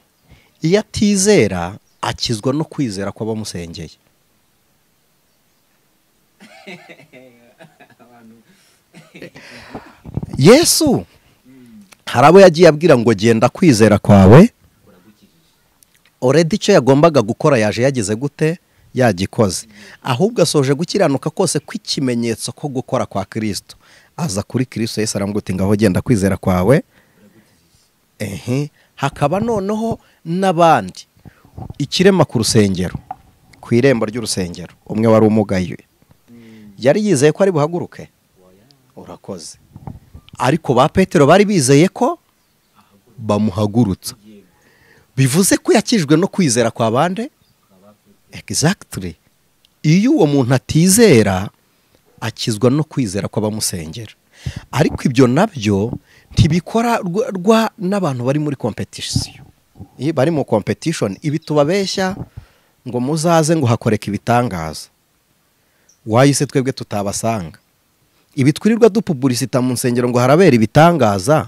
Iyo atizera, akizwa no kwizera kw'abamusengeye. Yesu hari abo yagiye abwira ngo genda kwizera kwawe, already icyo yagombaga gukora yaje yagize gute? Yagikoze. Ahubwo asoje gukiranuka kose kw'ikimenyetso ko gukora kwa Kristo, aza kuri Kristo. Yesu aramubwira ati ngaho genda kwizera kwawe. Hakaba noneho n'abandi ikirema ku rusengero, ku irembo ry'urusengero, umwe wari umugaye yari yizeye ko ari buhaguruke, urakoze. Ariko ba Petero bari bizeye ko bamuhagurutsa, bivuze ko yakijwe no kwizera kwa bande. Exactly. Iyo uwo muntu atizera, akizwa no kwizera kw'abamusengera. Ariko ibyo nabyo ntibikora rwa n'abantu bari muri competition. Iyo bari mu competition, ibi tubabeshya ngo muzaze ngo hakoreka ibitangaza, wahise twebwe tutabasanga. Ibi twirirwa dupublicita mu nsengero ngo harabera ibitangaza,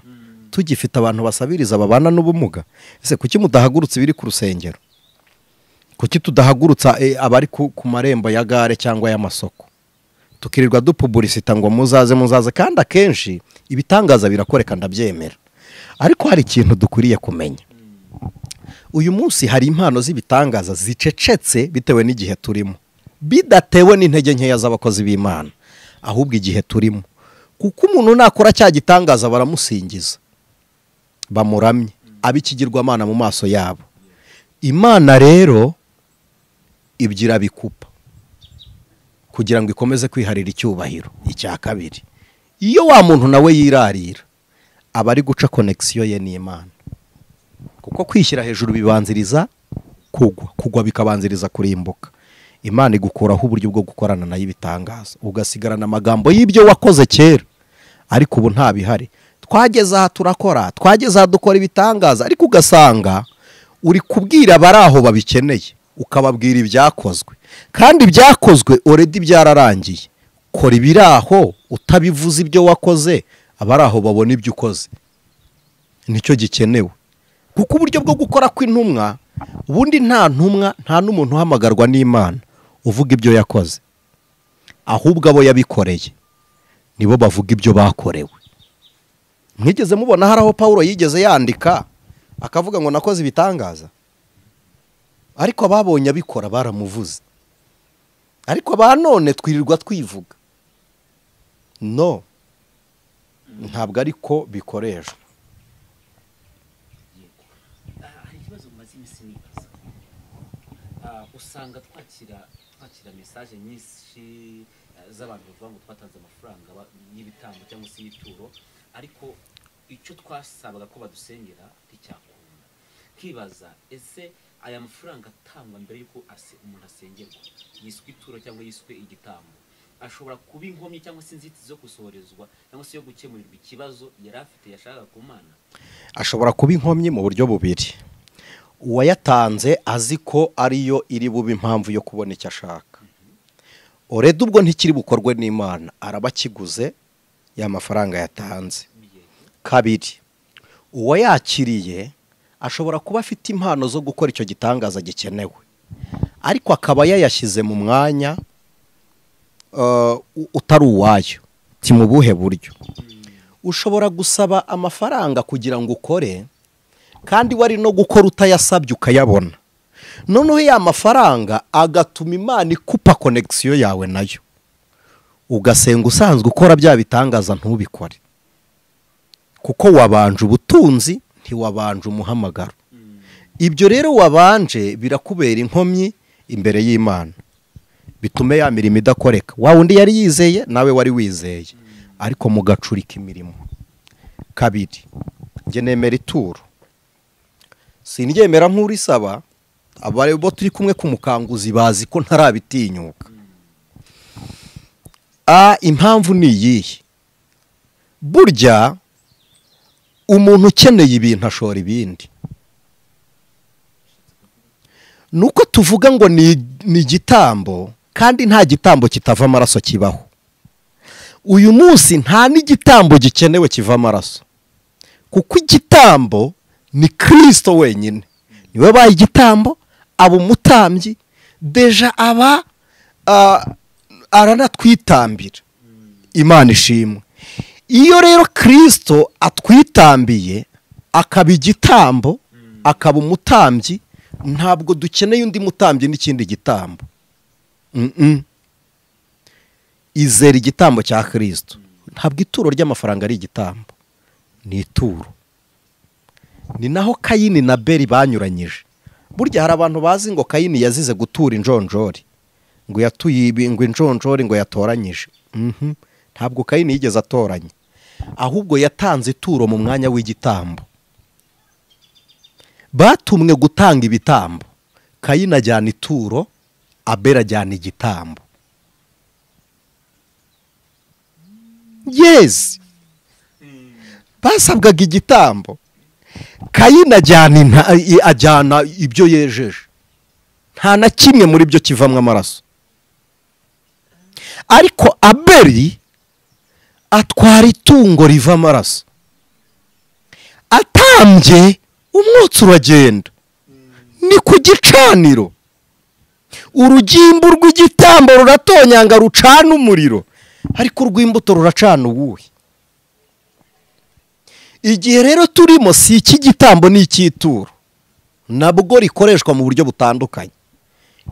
tugifite abantu basabiriza babana n'ubumuga. Ese kuki mudahagurutse ibiri ku rusengero? Kuki tudahagurutsa abari ku marembo ya gare cyangwa y'amasoko? Tukirirwa dupublicita ngo muzaze muzaze, kandi akenshi ibitangaza birakoreka, ndabyemera. Ariko hari ikintu dukwiriye kumenya. Uyu munsi hari impano z'ibitangaza zicecetse bitewe n'igihe turimo, bidatewe n'intege nkeya z'abakozi b'Imana, ahubwo igihe turimo. Kuko umuntu nakora cya gitangaza baramusingiza, bamuramye, ab'ikigirwamana mu maso yabo. Imana rero ibyo irabikupa kugira ngo ikomeze kwiharira icyubahiro. Icya kabiri, iyo wa muntu nawe yirarira, aba ari guca connection ye n'Imana, kuko kwishyira hejuru bibanziriza kugwa, kugwa bikabanziriza kurimbuka. Imana igukuraho uburyo bwo gukorana nayo ibitangaza, ugasigarana amagambo y'ibyo wakoze kera, ariko ubu nta bihari. Twageze aha turakora, twageze aha dukora ibitangaza, ariko ugasanga uri kubwira abari aho babikeneye, ukababwira ibyakozwe, kandi ibyakozwe already byararangiye. Kora ibiri aho utabivuze ibyo wakoze, abari aho babona ibyo ukoze. Nicyo gikenewe. Kuko uburyo bwo gukora kw'intumwa, ubundi nta ntumwa, nta n'umuntu uhamagarwa n'Imana uvuga ibyo yakoze, ahubwo abo yabikoreye nibo bavuga ibyo bakorewe. Mwigeze mubona hari aho Paulo yigeze yandika akavuga ngo nakoze ibitangaza? Ariko ababonye abikora baramuvuze. Ariko ba none twirirwa twivuga. No, ntabwo ariko bikoreshwa. Hari ikibazo maze iminsi nibaza. Usanga twakira message nyinshi z'abantu bavuga ngo twatanze amafaranga y'ibitambo cyangwa se y'ituro, ariko icyo twasabaga ko badusengera nticyakunda. Kibaza ese aya mafaranga atangwa mbere yuko umuntu asengerwa yiswe ituro cyangwa yiswe igitambo, ashobora kuba inkomyi cyangwa se inzitizi zo gusohorezwa cyangwa se yo gukemurirwa ikibazo yari afite yashakaga ku Mana? Ashobora kuba inkomyi mu buryo bubiri. Uwayatanze azi ko ariyo iri bube impamvu yo kubona icyo ashaka, already ubwo ntikiri bukorwe n'Imana, araba akiguze ya mafaranga yatanze. Kabiri, uwayakiriye ashobora kuba afite impano zo gukora icyo gitangaza gikenewe, ariko akaba yayashyize mu mwanya utari uwayo. Ti mu buhe buryo? Ushobora gusaba amafaranga kugira ngo ukore, kandi wari no gukora utayasabye ukayabona. Noneho ya mafaranga agatuma Imana ikupa connection yawe nayo, ugasenga usanzwe ukora bya bitangaza ntubikore. Kuko wabanje ubutunzi ntiwabanje umuhamagaro. Ibyo rero wabanje birakubera inkomyi imbere y'Imana, bitume ya mirimo idakoreka. Wa wundi yari yizeye nawe wari wizeye, ariko mugacurika imirimo. Kabiri, njye nemera ituro, sindyemera nk'urisaba. Abari bo turi kumwe ku mukanguzi bazi ko ntarabitinyuka. Impamvu ni iyihe? Burya umuntu ukeneye ibintu ashora ibindi. Nuko tuvuga ngo ni igitambo, kandi nta gitambo kitava amaraso kibaho. Uyu munsi nta n'igitambo gikenewe kiva amaraso, kuko igitambo ni Kristo wenyine. Niwe baye igitambo, aba umutambyi, deja aba aranatwitambira. Imana ishimwe. Iyo rero Kristo atwitambiye akaba igitambo, akaba umutambyi, ntabwo dukeneye undi mutambyi n'ikindi gitambo. Izera igitambo cya Kristo. Ntabwo ituro ry'amafaranga ari igitambo, ni ituro. Ni naho Kayini na Beri banyuranyije. Burya hari abantu bazi ngo Kayini yazize gutura injonjori, ngo yatuye ngo injonjori ngo yatoranyije. Ntabwo Kayini yigeze atoranya, ahubwo yatanze ituro mu mwanya w'igitambo. Batumwe gutanga ibitambo, Kayini ajyana ituro, Abeli ajyana igitambo. Yes, basabwaga igitambo. Kayini ajyana ibyo yejeje, nta na kimwe muri byo kivamwo amaraso. Ariko Abeli atwara itungo riva amaraso, atambye umwotsi uragenda. Ni ku gicaniro, urugimbu rw'igitambo ruratonyanga rucana umuriro, ariko urw'imbuto ruracana uwuhe? Igihe rero turimo si iki gitambo ni icy'ituro, nabwo rikoreshwa mu buryo butandukanye.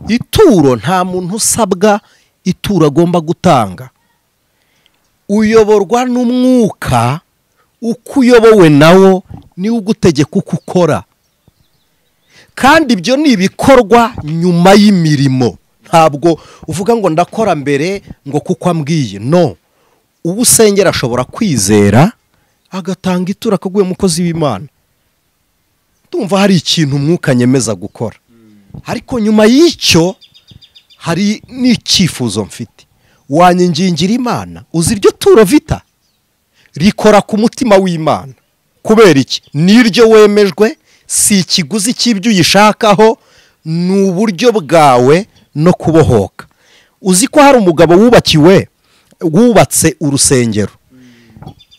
Ituro nta muntu usabwa ituro agomba gutanga, uyoborwa n'umwuka. Uko uyobowe nawo niwe ugutegeka uko ukora, kandi ibyo ni ibikorwa nyuma y'imirimo. Ntabwo uvuga ngo ndakora mbere ngo kuko ambwiye. No, uwo usengera ashobora kwizera agatanga ituro akaguye umukozi w'Imana. Ndumva hari ikintu umwuka nyemeza gukora, ariko nyuma y'icyo hari n'icyifuzo mfite. Wanyingingira Imana, uzi iryo turo vita rikora ku mutima w'Imana. Kubera iki? Niryo wemejwe, si ikiguzi cy'ibyo uyishakaho, ni uburyo bwawe no kubohoka. Uzi ko hari umugabo wubakiwe, wubatse urusengero,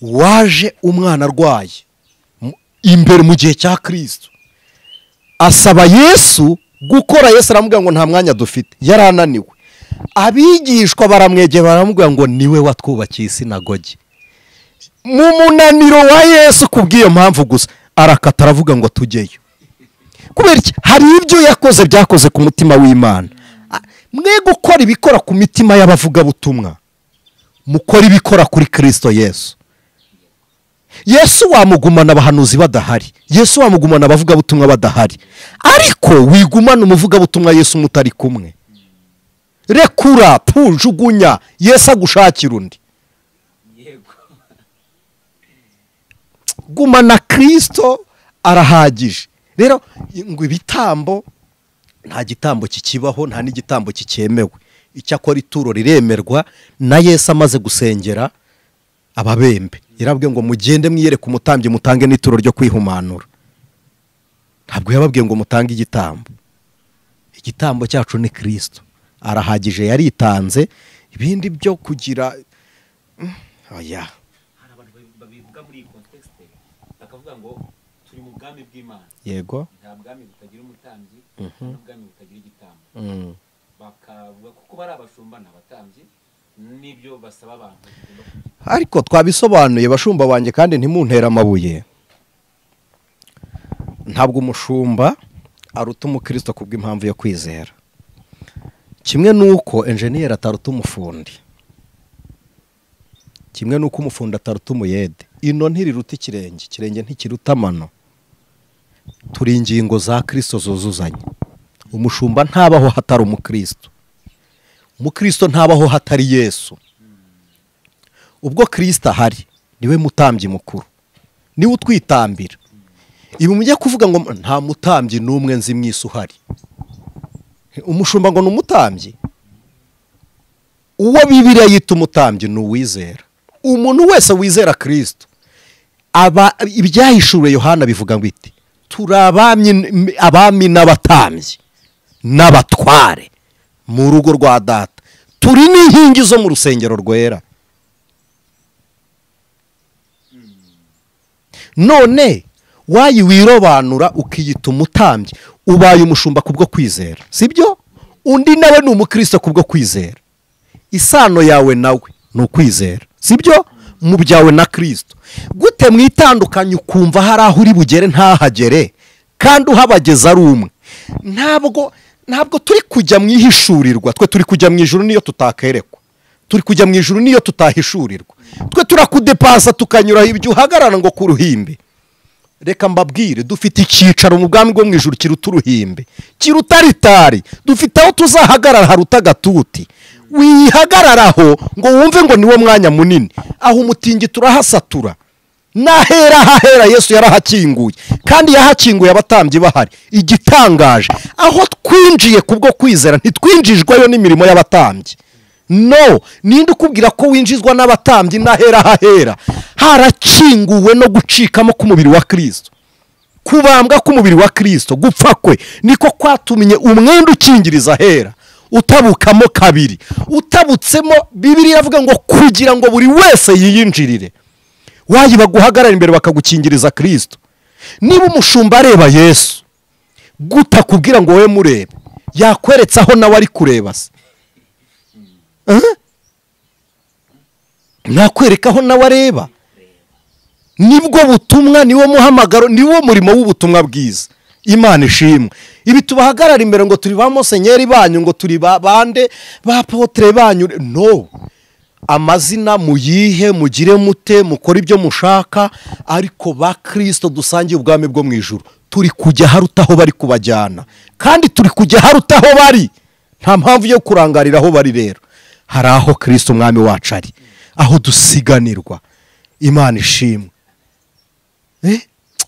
waje umwana arwaye imbere mu gihe cya Kristo, asaba Yesu gukora. Yesu aramubwira ngo nta mwanya dufite, yarananiwe. Abigishwa baramwegera baramubwira ngo niwe watwubakiye isinagogi. Mu munaniro wa Yesu kubw'iyo mpamvu gusa arakata aravuga ngo tujyeyo. Kubera iki? Hari ibyo yakoze byakoze ku mutima w'Imana. Mwe gukora ibikora ku mitima y'abavugabutumwa, mukora ibikora kuri Kristo Yesu. Yesu wamugumana abahanuzi badahari, Yesu wamugumana abavugabutumwa badahari, ariko wigumana umuvugabutumwa Yesu mutari kumwe. Rekura, pujugunya, Yesu agushakira undi. Gumana Kristo arahagije. Rero ngo ibitambo, nta gitambo kikibaho, nta n'igitambo kikemewe. Icyakora ituro riremerwa na Yesu amaze gusengera ababembe. Yarabwiye ngo mugende mwiyereke umutambyi mutange n'ituro ryo kwihumanura. Ntabwo yababwiye ngo mutange igitambo. Igitambo cyacu ni Kristo, arahagije, yaritanze. Ibindi byo kugira oya. Hari abantu babivuga muri iyi context bakavuga ngo turi mu bwami bw'Imana. Yego, nta bwami butagira umutambyi, nta bwami butagira igitambo. Bakavuga kuko bari abashumba n'abatambyi, nibyo basaba abantu. Ariko twabisobanuye bashumba banjye, kandi ntimuntera amabuye. Ntabwo umushumba aruta umukristo kubw'impamvu yo kwizera, kimwe nuko enjeniyeri ataruta umufundi, kimwe nuko umufundi ataruta umuyede. Ino ntiriruta ikirenge, ikirenge ntikiruta amano. Turi ingingo za Kristo zuzuzanya. Umushumba ntabaho hatari umukristo, umukristo ntabaho hatari Yesu. Ubwo Kristo ahari niwe mutambyi mukuru, niwe utwitambira. Ibi mujye kuvuga ngo nta mutambyi n'umwe nzi mu isi uhari. Umushumba ngo ni umutambyi? Uwo Bibiliya yita umutambyi ni uwizera. Umuntu wese wizera Kristo, aba ibyahishuriwe Yohana bivuga ngo iti turi abami n'abatambyi n'abatware mu rugo rwa data, turi n'inkingi zo mu rusengero rwera. None wayi wirobanura ukiyita umutambyi, ubaye umushumba kubwo kwizera, sibyo? Undi nawe ni umukristo kubwo kwizera. Isano yawe nawe ni ukwizera, sibyo? Mu byawe na Kristo. Gute mwitandukanye ukumva hari aho uri bugere ntahagere, kandi uhabageza ari umwe? Ntabwo turi kujya mu ihishurirwa, twe turi kujya mu ijuru niyo tutakerekwa, turi kujya mu ijuru niyo tutahishurirwa. Twe turakudepasa tukanyura ibyo uhagarara ngo ku ruhimbi. Reka mbabwire, dufite icyicaro mu bwami bwo mu ijuru kiruta uruhimbi, kiruta ritari. Dufite aho tuzahagarara haruta agatuti. Wihagararaho ngo wumve ngo niwo mwanya munini, aho umutingi turahasatura. Nahera hahera Yesu yarahakinguye, kandi yahakinguye abatambyi bahari. Igitangaje, aho twinjiye kubwo kwizera ntitwinjijweyo n'imirimo y'abatambyi. No, ninde ukubwira ko winjizwa n'abatambyi? Nahera hahera harakinguwe no gucikamo k'umubiri wa Kristo, kubambwa k'umubiri wa Kristo, gupfa kwe niko kwatumye umwenda ukingiriza ahera utabukamo kabiri, utabutsemo. Bibiliya iravuga ngo kugira ngo buri wese yiyinjirire. Wayi baguhagarara imbere bakagukingiriza Kristo. Niba umushumba areba Yesu, gutakubwira ngo wowe murebe, yakweretse aho nawe ari kureba se? Nakwereka aho nawe areba. Nibwo butumwa, niwo muhamagaro, niwo murimo w'ubutumwa bwiza. Imana ishimwe. Ibi tubahagarara imbere ngo turi ba musenyeri banyu, ngo turi ba bande ba apotre banyu, no. Amazina muyihe, mugire mute, mukore ibyo mushaka, ariko ba Kristo dusangiye ubwami bwo mu ijuru. Turi kujya harutaho bari kubajyana, kandi turi kujya harutaho bari. Nta mpamvu yo kurangarira aho bari. Rero hari aho Kristo umwami wacu ari, aho dusiganirwa. Imana ishimwe.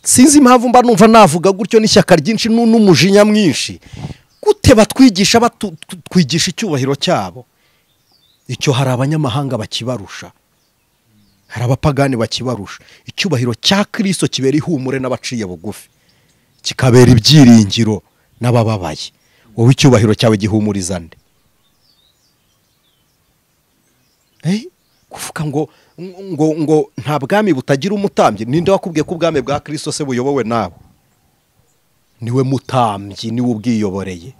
Sinzi impamvu mba numva navuga gutyo n'ishyaka ryinshi n'umujinya mwinshi. Gute batwigisha, batwigisha icyubahiro cyabo? Icyo hari abanyamahanga bakibarusha, hari abapagani bakibarusha. Icyubahiro cya Kristo kibera ihumure n'abaciye bugufi, kikabera ibyiringiro n'abababaye. Wowe icyubahiro cyawe gihumuriza nde? Kuvuga ngo ngo ngo nta bwami butagira umutambyi. Ninde wakubwiye ko ubwami bwa Kristo se buyobowe nawe? Niwe mutambyi, niwe ubwiyoboreye.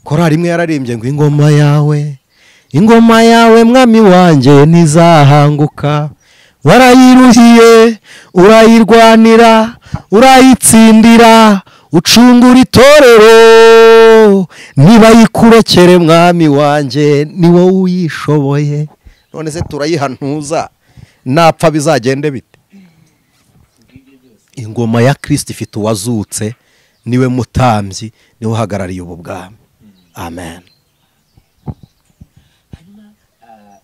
Korali imwe yararimbye ngo ingoma yawe, ingoma yawe mwami wanjye ntizahanguka, warayiruhiye urayirwanira urayitsindira, ucungura itorero, niba yikurekere mwami wanjye ni wowe uyishoboye. None se turayihantuza napfa bizagende bite? Ingoma ya Kristo ifite uwazutse, niwe mutambyi, niwe uhagarariye ubu bwami. Amen. Hanyuma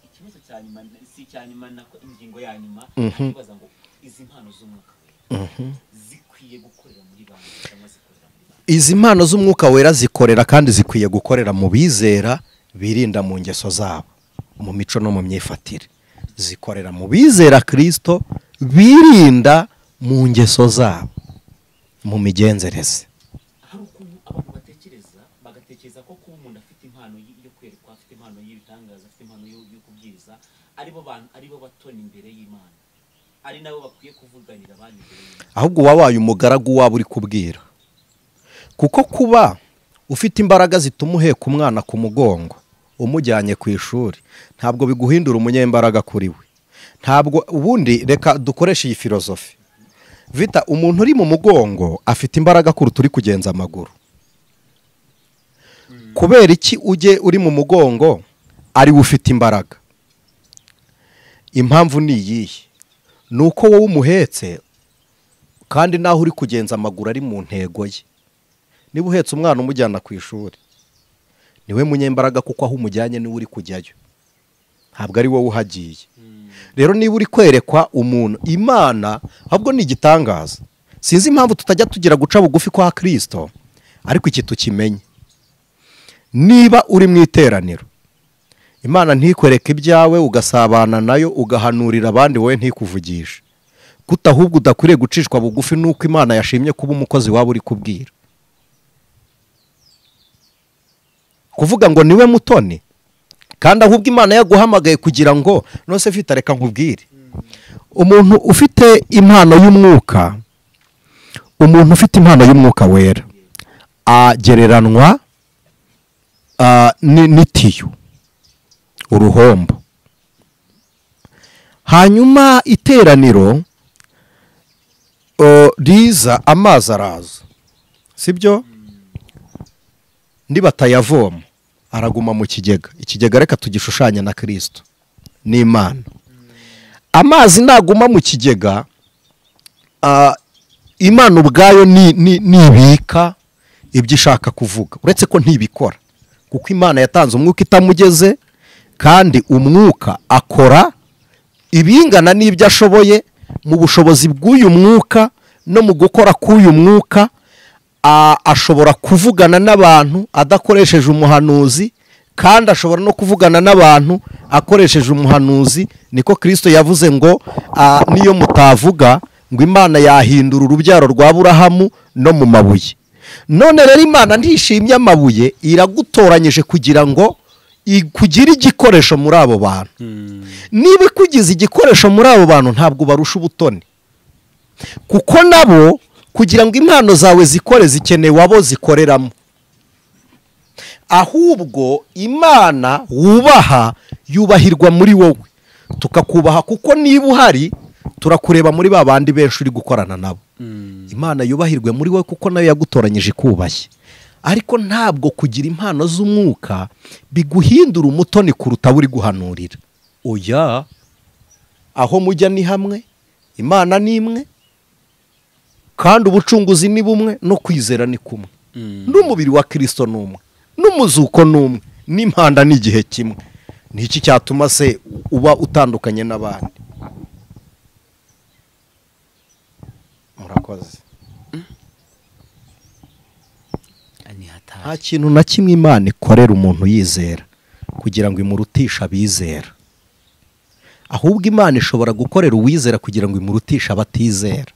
ikibazo cya nyuma, si cya nyuma, nako ingingo ya nyuma, ibaza ngo izi mpano z'umwuka wera zikwiye gukorera muri bantu cyangwa zikorera muri bantu? Izi mpano z'umwuka wera zikorera kandi zikwiye gukorera mu bizera birinda mu ngeso zabo, mu mico no mu myifatire. Zikorera mu bizera Kristo birinda mu ngeso zabo, mu migenzereze. Hari ukuntu abantu batekereza, bagatekereza ko kuba umuntu afite impano yo kwerekwa, afite impano y'ibitangaza, afite impano yo kubwiriza, aribo bantu, aribo batoni imbere y'Imana, ari nabo bakwiye kuvuganira abandi imbere y'Imana. Ahubwo wabaye umugaragu wabo uri kubwira. Kuko kuba ufite imbaraga zituma uheka umwana ku mugongo umujyanye ku ishuri, ntabwo biguhindura umunyembaraga kuri we. Ntabwo. Ubundi reka dukoreshe iyi filozofi. Vita, umuntu uri mu mugongo afite imbaraga kuruta uri kugenza amaguru. Kubera iki ujye uri mu mugongo ari we ufite imbaraga? Impamvu ni iyihe? Nuko wowe umuhetse kandi naho uri kugenza amaguru ari mu ntego ye. Niba uhetse umwana umujyana ku ishuri, niwe munyembaraga kuko aho umujyanye niwe uri kujyayo, ntabwo ari wowe uhagiye. Rero niba uri kwerekwa umuntu Imana, ahubwo ni igitangaza. Sinzi impamvu tutajya tugira guca bugufi kwa Kristo, ariko iki tukimenye. Niba uri mu iteraniro, Imana ntikwereke ibyawe ugasabana nayo ugahanurira abandi, wowe ntikuvugisha. Kuta ahubwo udakwiriye gucishwa bugufi nuko Imana yashimye kuba umukozi waba uri kubwira. Kuvuga ngo niwe mutoni, kandi ahubwo Imana yaguhamagaye kugira ngo nose fita reka nkubwire. Umuntu ufite impano y'umwuka, umuntu ufite impano y'umwuka wera agereranwa n'itiyo, uruhombo. Hanyuma iteraniro riza amazi araza, sibyo? Nibatayavoma araguma mu kigega. Ikigega reka tugishushanya na Kristo n'Imana. Amazi naguma mu kigega, Imana ubwayo nibika ibyo ishaka kuvuga, uretse ko ntibikora, kuko Imana yatanze umwuka itamugeze, kandi umwuka akora ibingana n'ibyo ashoboye. Mu bushobozi bw'uyu mwuka no mu gukora k'uyu mwuka, ashobora kuvugana n'abantu adakoresheje umuhanuzi, kandi ashobora no kuvugana n'abantu akoresheje umuhanuzi. Niko Kristo yavuze ngo niyo mutavuga ngo Imana yahindura urubyaro rwa Aburahamu no mu mabuye. None rero Imana ntishimye amabuye, iragutoranyije kugira ngo ikugire igikoresho muri abo bantu. Niba ikugize igikoresho muri abo bantu, ntabwo barusha ubutoni, kuko nabo kugira ngo impano zawe zikore zikenewe abo zikoreramo. Ahubwo Imana wubaha yubahirwa muri wowe, tukakubaha kuko niba uhari turakureba muri ba bandi benshi uri gukorana nabo. Imana yubahirwe muri wowe kuko nayo yagutoranyije ikubashye. Ariko ntabwo kugira impano z'umwuka biguhindura umutoni kuruta uri guhanurira. Oya, aho mujya ni hamwe, Imana ni imwe, kandi ubucunguzi ni bumwe, no kwizera ni kumwe, n'umubiri wa Kristo ni umwe, n'umuzuko ni umwe, n'impanda ni igihe kimwe. Ni iki cyatuma se uba utandukanye n'abandi? Murakoze. Nta kintu na kimwe Imana ikorera umuntu yizera kugira ngo imurutishe abizera. Ahubwo Imana ishobora gukorera uwizera kugira ngo imurutishe abatizera.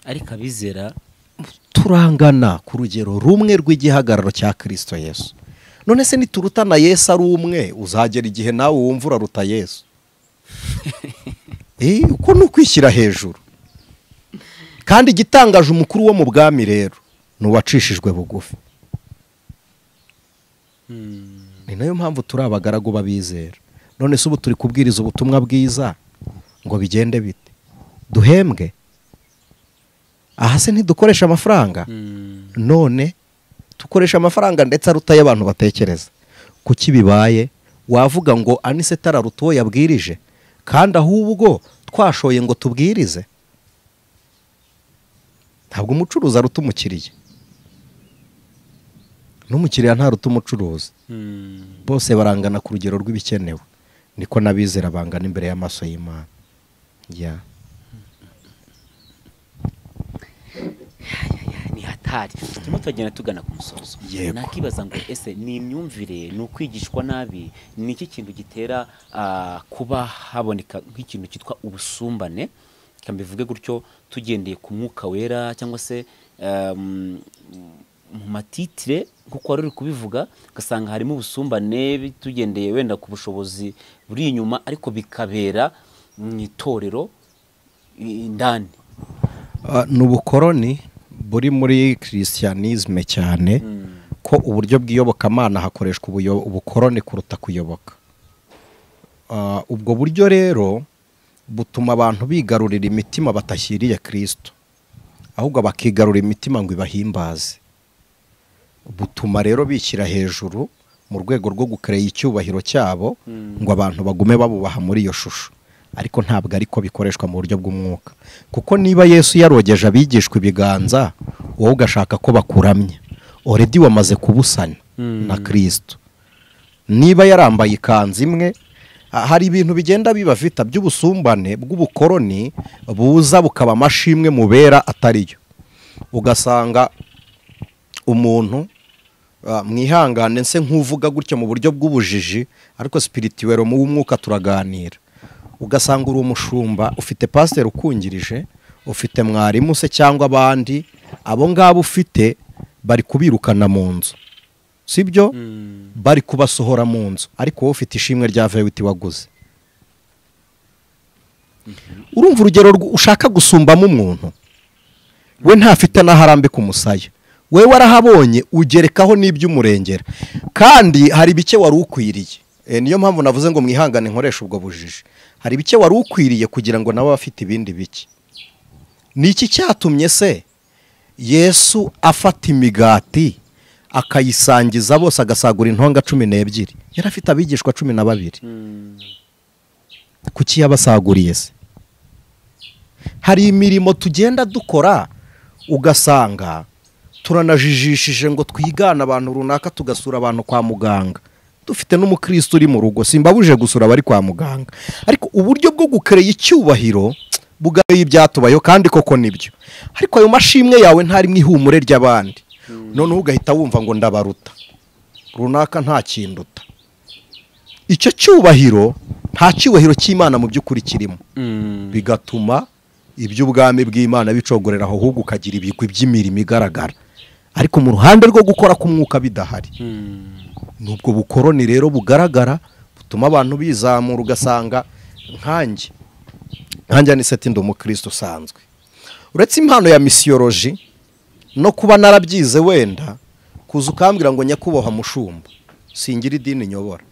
Ariko abizera turangana ku rugero rumwe rw'igihagararo cya Kristo Yesu. None se niturutana Yesu ari umwe, uzagera igihe nawe wumva uraruta Yesu. Uko ni ukwishyira hejuru. Kandi igitangaje umukuru wo mu bwami rero ni uwacishijwe bugufi. Ni nayo mpamvu turi abagaragu b'abizera. None se ubu turi kubwiriza ubutumwa bwiza ngo bigende bite? Duhembwe? Aha se ntidukoresha amafaranga? None tukoresha amafaranga ndetse aruta y'abantu batekereza. Kuki bibaye? Wavuga ngo Anise tararuta uwo yabwirije, kandi ahubwo twashoye ngo tubwirize. Ntabwo umucuruzi aruta umukiriya, n'umukiriya ntaruta umucuruzi. Bose barangana ku rugero rw'ibikenewe. Niko n'abizera bangana imbere y'amaso y'Imana. Ni hatari. Turimo tugenda tugana ku musozo. Nakibaza ngo ese ni imyumvire, ni ukwigishwa nabi, ni iki kintu gitera kuba haboneka nk'ikintu cyitwa ubusumbane? Kambivuge gutyo tugendeye ku mwuka wera cyangwa se mu matitire nkuko wari uri kubivuga, ugasanga harimo ubusumbane tugendeye wenda ku bushobozi buri inyuma, ariko bikabera mu itorero indani. Ni ubukoroni buri muri Christianisme cyane, ko uburyo bw'iyobokamana hakoreshwa ubukoroni kuruta kuyoboka. Ubwo buryo rero butuma abantu bigarurira imitima batashyiriye Kristo, ahubwo bakigarurira imitima ngo ibahimbaze. Butuma rero bishyira hejuru mu rwego rwo gukereye icyubahiro cyabo ngo abantu bagume babubaha muri iyo shusho. Ariko ntabwo ariko bikoreshwa mu buryo bw'umwuka, kuko niba Yesu yarogeje abigishwa ibiganza, wowe ugashaka ko bakuramya, already wamaze kubusana na Kristo. Niba yarambaye ikanzu imwe, hari ibintu bigenda bibafita by'ubusumbane bw'ubukoroni buza bukaba amashimwe mubera atariyo. Ugasanga umuntu mwihangane nse nk'uvuga gutyo mu buryo bw'ubujiji, ariko spirituel mu w'umwuka turaganira. Ugasanga uri umushumba, ufite pasteur ukungirije, ufite mwarimu se cyangwa abandi, abo ngabo ufite bari kubirukana mu nzu, sibyo? Bari kubasohora mu nzu, ariko wowe ufite ishimwe rya vewiti waguze. Urumva urugero ushaka gusumbamo umuntu, we ntafite n'aharambika umusaya, we warahabonye ugerekaho n'iby'umurengera, kandi hari bike wari ukwiriye. Niyo mpamvu navuze ngo mwihangane nkoresha ubwo bujiji. Hari bike wari ukwiriye kugira ngo nawe afite ibindi bike. Ni iki cyatumye se Yesu afata imigati akayisangiza bose, agasagura intonga 12? Yari afite abigishwa 12. Kuki yabasaguriye se? Hari imirimo tugenda dukora ugasanga turanajijishije ngo twigana abantu runaka, tugasura abantu kwa muganga, dufite n'umukristo uri mu rugo. Simbabuje gusura abari kwa muganga, ariko uburyo bwo gukereye icyubahiro bugaye ibyatubayo, kandi koko nibyo. Ariko ayo mashimwe yawe ntari mu ihumure ry'abandi, noneho ugahita wumva ngo ndabaruta, runaka nta kinduta. Icyo cyubahiro nta cyubahiro cy'Imana mu by'ukuri kirimo, bigatuma iby'ubwami bw'Imana bicogorera aho, ahubwo ukagira ibigwi by'imirimo igaragara, ariko mu ruhande rwo gukora k'umwuka bidahari. Nubwo bukoroni rero bugaragara butuma abantu bizamura, ugasanga nkanjye ni seti ndi umukristo usanzwe, uretse impano ya misiyoloji no kuba narabyize, wenda kuza ukambwira ngo nyakubahwa mushumba, singira idini nyobora,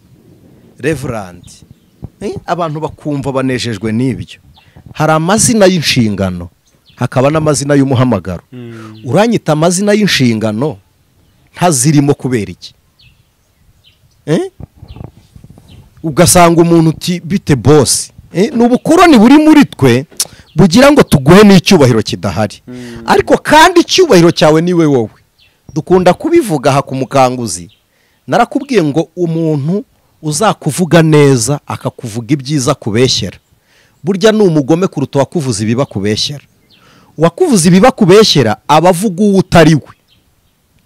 reverand, abantu bakumva banejejwe n'ibyo. Hari amazina y'inshingano, hakaba n'amazina y'umuhamagaro. Uranyita amazina y'inshingano ntazirimo kubera iki? Ugasanga umuntu uti bite boss. Ni ubukoroni buri muri twe bugira ngo tuguhe n'icyubahiro kidahari. Ariko kandi icyubahiro cyawe niwe wowe. Dukunda kubivuga aha ku mukanguzi. Narakubwiye ngo umuntu uzakuvuga neza akakuvuga ibyiza kubeshyera, burya ni umugome kuruta wakuvuza ibiba kubeshyera. Wakuvuza ibiba kubeshyera abavuga uwo utari we,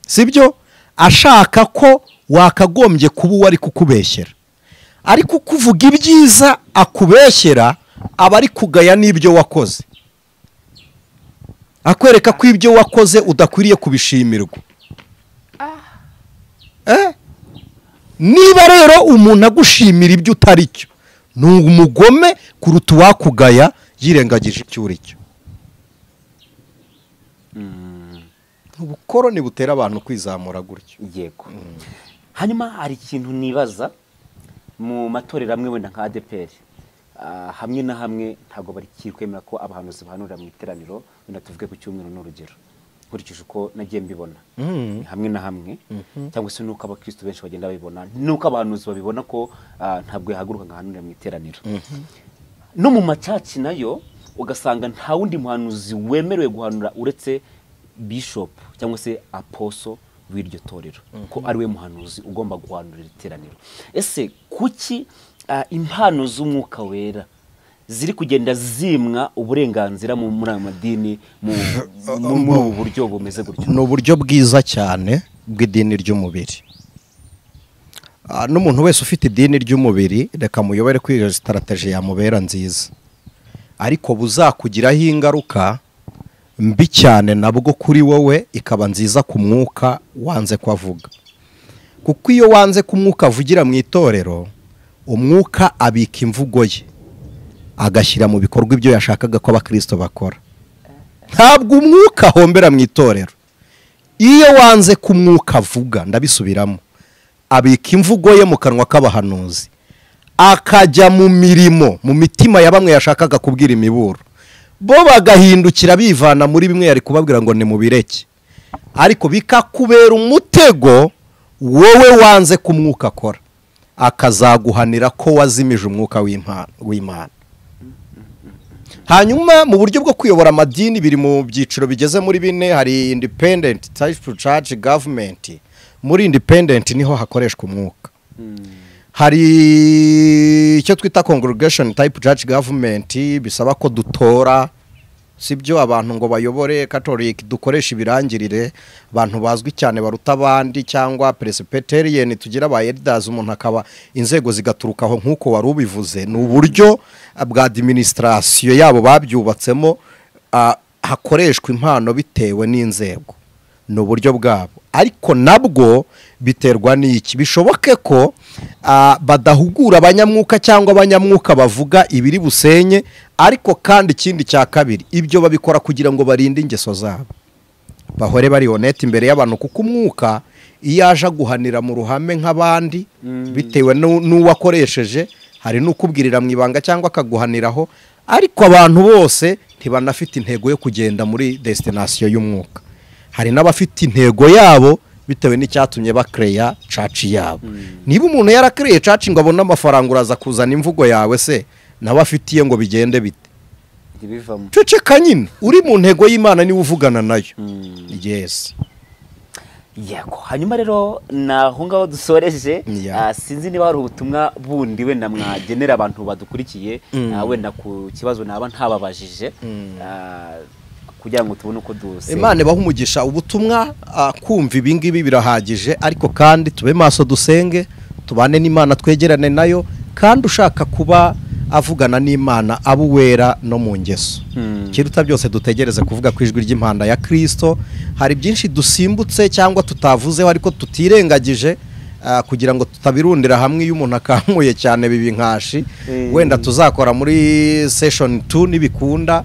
sibyo? Ashaka ko wakagombye kuba uwo ari kukubeshyera, ariko kuvuga ibyiza akubeshyera aba ari kugaya n'ibyo wakoze, akwereka ko ibyo wakoze udakwiriye kubishimirwa. Niba rero umuntu agushimira ibyo utari cyo, ni umugome kuruta uwakugaya yirengagije icyo uri cyo. Ubukoroni butera abantu kwizamura gutyo. Yego. Hanyuma hari ikintu nibaza mu matorero amwe wenda nka ADPR, hamwe na hamwe ntabwo bari kwemera ko abahanuzi bahanurira mu iteraniro, wenda tuvuge ku cyumweru n'urugero, nkurikije uko nagiye mbibona hamwe na hamwe, cyangwa se nuko abakristo benshi bagenda babibona, nuko abahanuzi babibona ko ntabwo yahaguruka ngahanurira mu iteraniro. No mu macaci nayo ugasanga nta wundi muhanuzi wemerewe guhanura uretse bishop cyangwa se apostle w'iryo torero, ko ari we muhanuzi ugomba guhanurira iteraniro. Ese kuki impano z'umwuka wera ziri kugenda zimwa uburenganzira muri aya madini muri ubu buryo bumeze gutyo? Ni uburyo bwiza cyane bw'idini ry'umubiri. N'umuntu wese ufite idini ry'umubiri reka muyobere kuri iyo strategy yamubera nziza, ariko buzakugiraho ingaruka mbi cyane nabwo kuri wowe, ikaba nziza ku mwuka wanze kwavuga. Kuko iyo wanze ku mwuka avugira mu itorero, umwuka abika imvugo ye agashyira mu bikorwa ibyo yashakaga ko abakristo bakora. Ntabwo umwuka ahombera mu itorero. Iyo wanze ku mwuka avuga, ndabisubiramo, abika imvugo ye mu kanwa k'abahanuzi, akajya mu mirimo mu mitima ya bamwe yashakaga kubwira imiburo, bo bagahindukira bivana muri bimwe yari kubabwira ngo ni mubireke, ariko bikakubera umutego wowe wanze ku mwuka akora, akazaguhanira ko wazimije umwuka w'Imana. Hanyuma mu buryo bwo kuyobora amadini biri mu byiciro bigeze muri bine, hari independent type church government. Muri independent niho hakoreshwa umwuka. Hari icyo twita congregation type church government, bisaba ko dutora, sibyo, abantu ngo bayobore. Catholic dukoresha ibirangirire, abantu bazwi cyane baruta abandi, cyangwa Presbyterian tugira ba elders, umuntu akaba inzego zigaturukaho nkuko wari ubivuze. Ni uburyo bwa administration yabo babyubatsemo, hakoreshwa impano bitewe n'inzego, ni uburyo bwabo. Ariko nabwo biterwa n'iki, bishoboke ko badahugura abanyamwuka cyangwa abanyamwuka bavuga ibiri busenye. Ariko kandi ikindi cya kabiri, ibyo babikora kugira ngo barinde ingeso zabo, bahore bari honete imbere y'abantu, kuko umwuka iyo aje guhanira mu ruhame nk'abandi bitewe n'uwakoresheje, hari n'ukubwirira mu ibanga cyangwa akaguhaniraho. Ariko abantu bose ntibanafite intego yo kugenda muri destination y'umwuka, hari n'abafite intego yabo bitewe n'icyatumye bakreya church yabo. Niba umuntu yarakreye church ngo abone amafaranga, uraza kuzana imvugo yawe se nawe afitiye ngo bigende bite? Ntibivamo. Ceceka nyine, uri mu ntego y'Imana niwe uvugana nayo. Yes. Yego. Hanyuma rero naho ngaho dusoreje, sinzi niba hari ubutumwa bundi wenda mwagenera abantu badukurikiye, wenda ku kibazo naba ntababajije, kugira ngo tubone uko duse. Imana ibahe umugisha. Ubutumwa kumva ibi ngibi birahagije, ariko kandi tube maso, dusenge, tubane n'Imana, twegerane nayo, kandi ushaka kuba avugana n'Imana abo wera no mu ngeso. Kiruta byose dutegereze kuvuga ku ijwi ry'impanda ya Kristo. Hari byinshi dusimbutse cyangwa tutavuzeho ariko tutirengagije, kugira ngo tutabirundira hamwe. Iyo umuntu akankuye cyane bibi nkashi, wenda tuzakora muri session 2 nibikunda.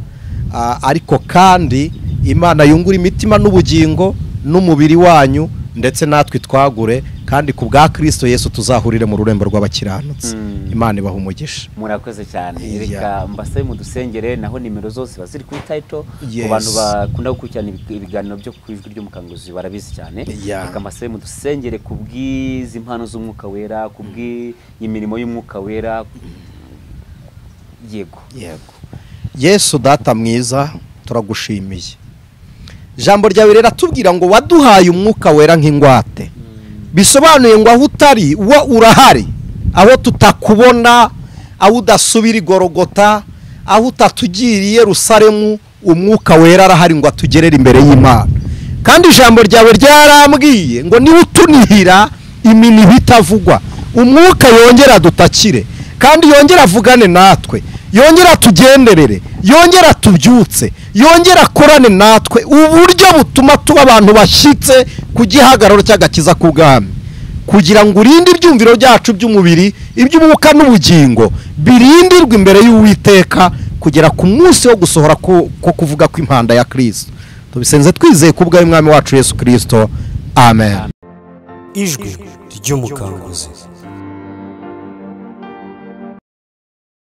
Ariko kandi Imana yungura imitima n'ubugingo n'umubiri wanyu, ndetse natwe twagure, kandi ku bwa Kristo Yesu tuzahurire mu rurembo rw'abakiranutsi. Imana ibahe umugisha. Murakoze cyane. Reka mbasabe mudusengere, naho nimero zose baziri kuri title. Ku bantu bakunda gukurikirana ibiganiro byo ku Ijwi ry'Umukanguzi barabizi cyane. Reka mbasabe mudusengere ku bw'izi mpano z'umwuka wera, ku bw'imirimo y'umwuka wera. Yego. Yego. Yesu data mwiza, turagushimiye. Ijambo ryawe riratubwira ngo waduhaye umwuka wera nk'ingwate. Bisobanuye ngo aho utari wo urahari, aho tutakubona, aho udasubira igorogota, aho utatugiriye Yerusalemu, umwuka wera arahari ngo atugerere imbere y'Imana. Kandi ijambo ryawe ryarambwiye ngo niba utunihira iminiho itavugwa, umwuka yongera dutakire, kandi yongera avugane natwe, yongera tugenderere, yongera tubyutse, yongera akorane natwe uburyo butuma tuba abantu bashyitse ku gihagararo cy'agakiza k'ubwami, kugira ngo urinde ibyumviro byacu by'umubiri, iby'umwuka n'ubugingo birindirwe imbere y'Uwiteka kugera ku munsi wo gusohora ko kuvuga kw'impanda ya Kristo. Tubisenze twizeye ku bw'Umwami wacu Yesu Kristo. Amen. Ijwi ry'Umukanguzi.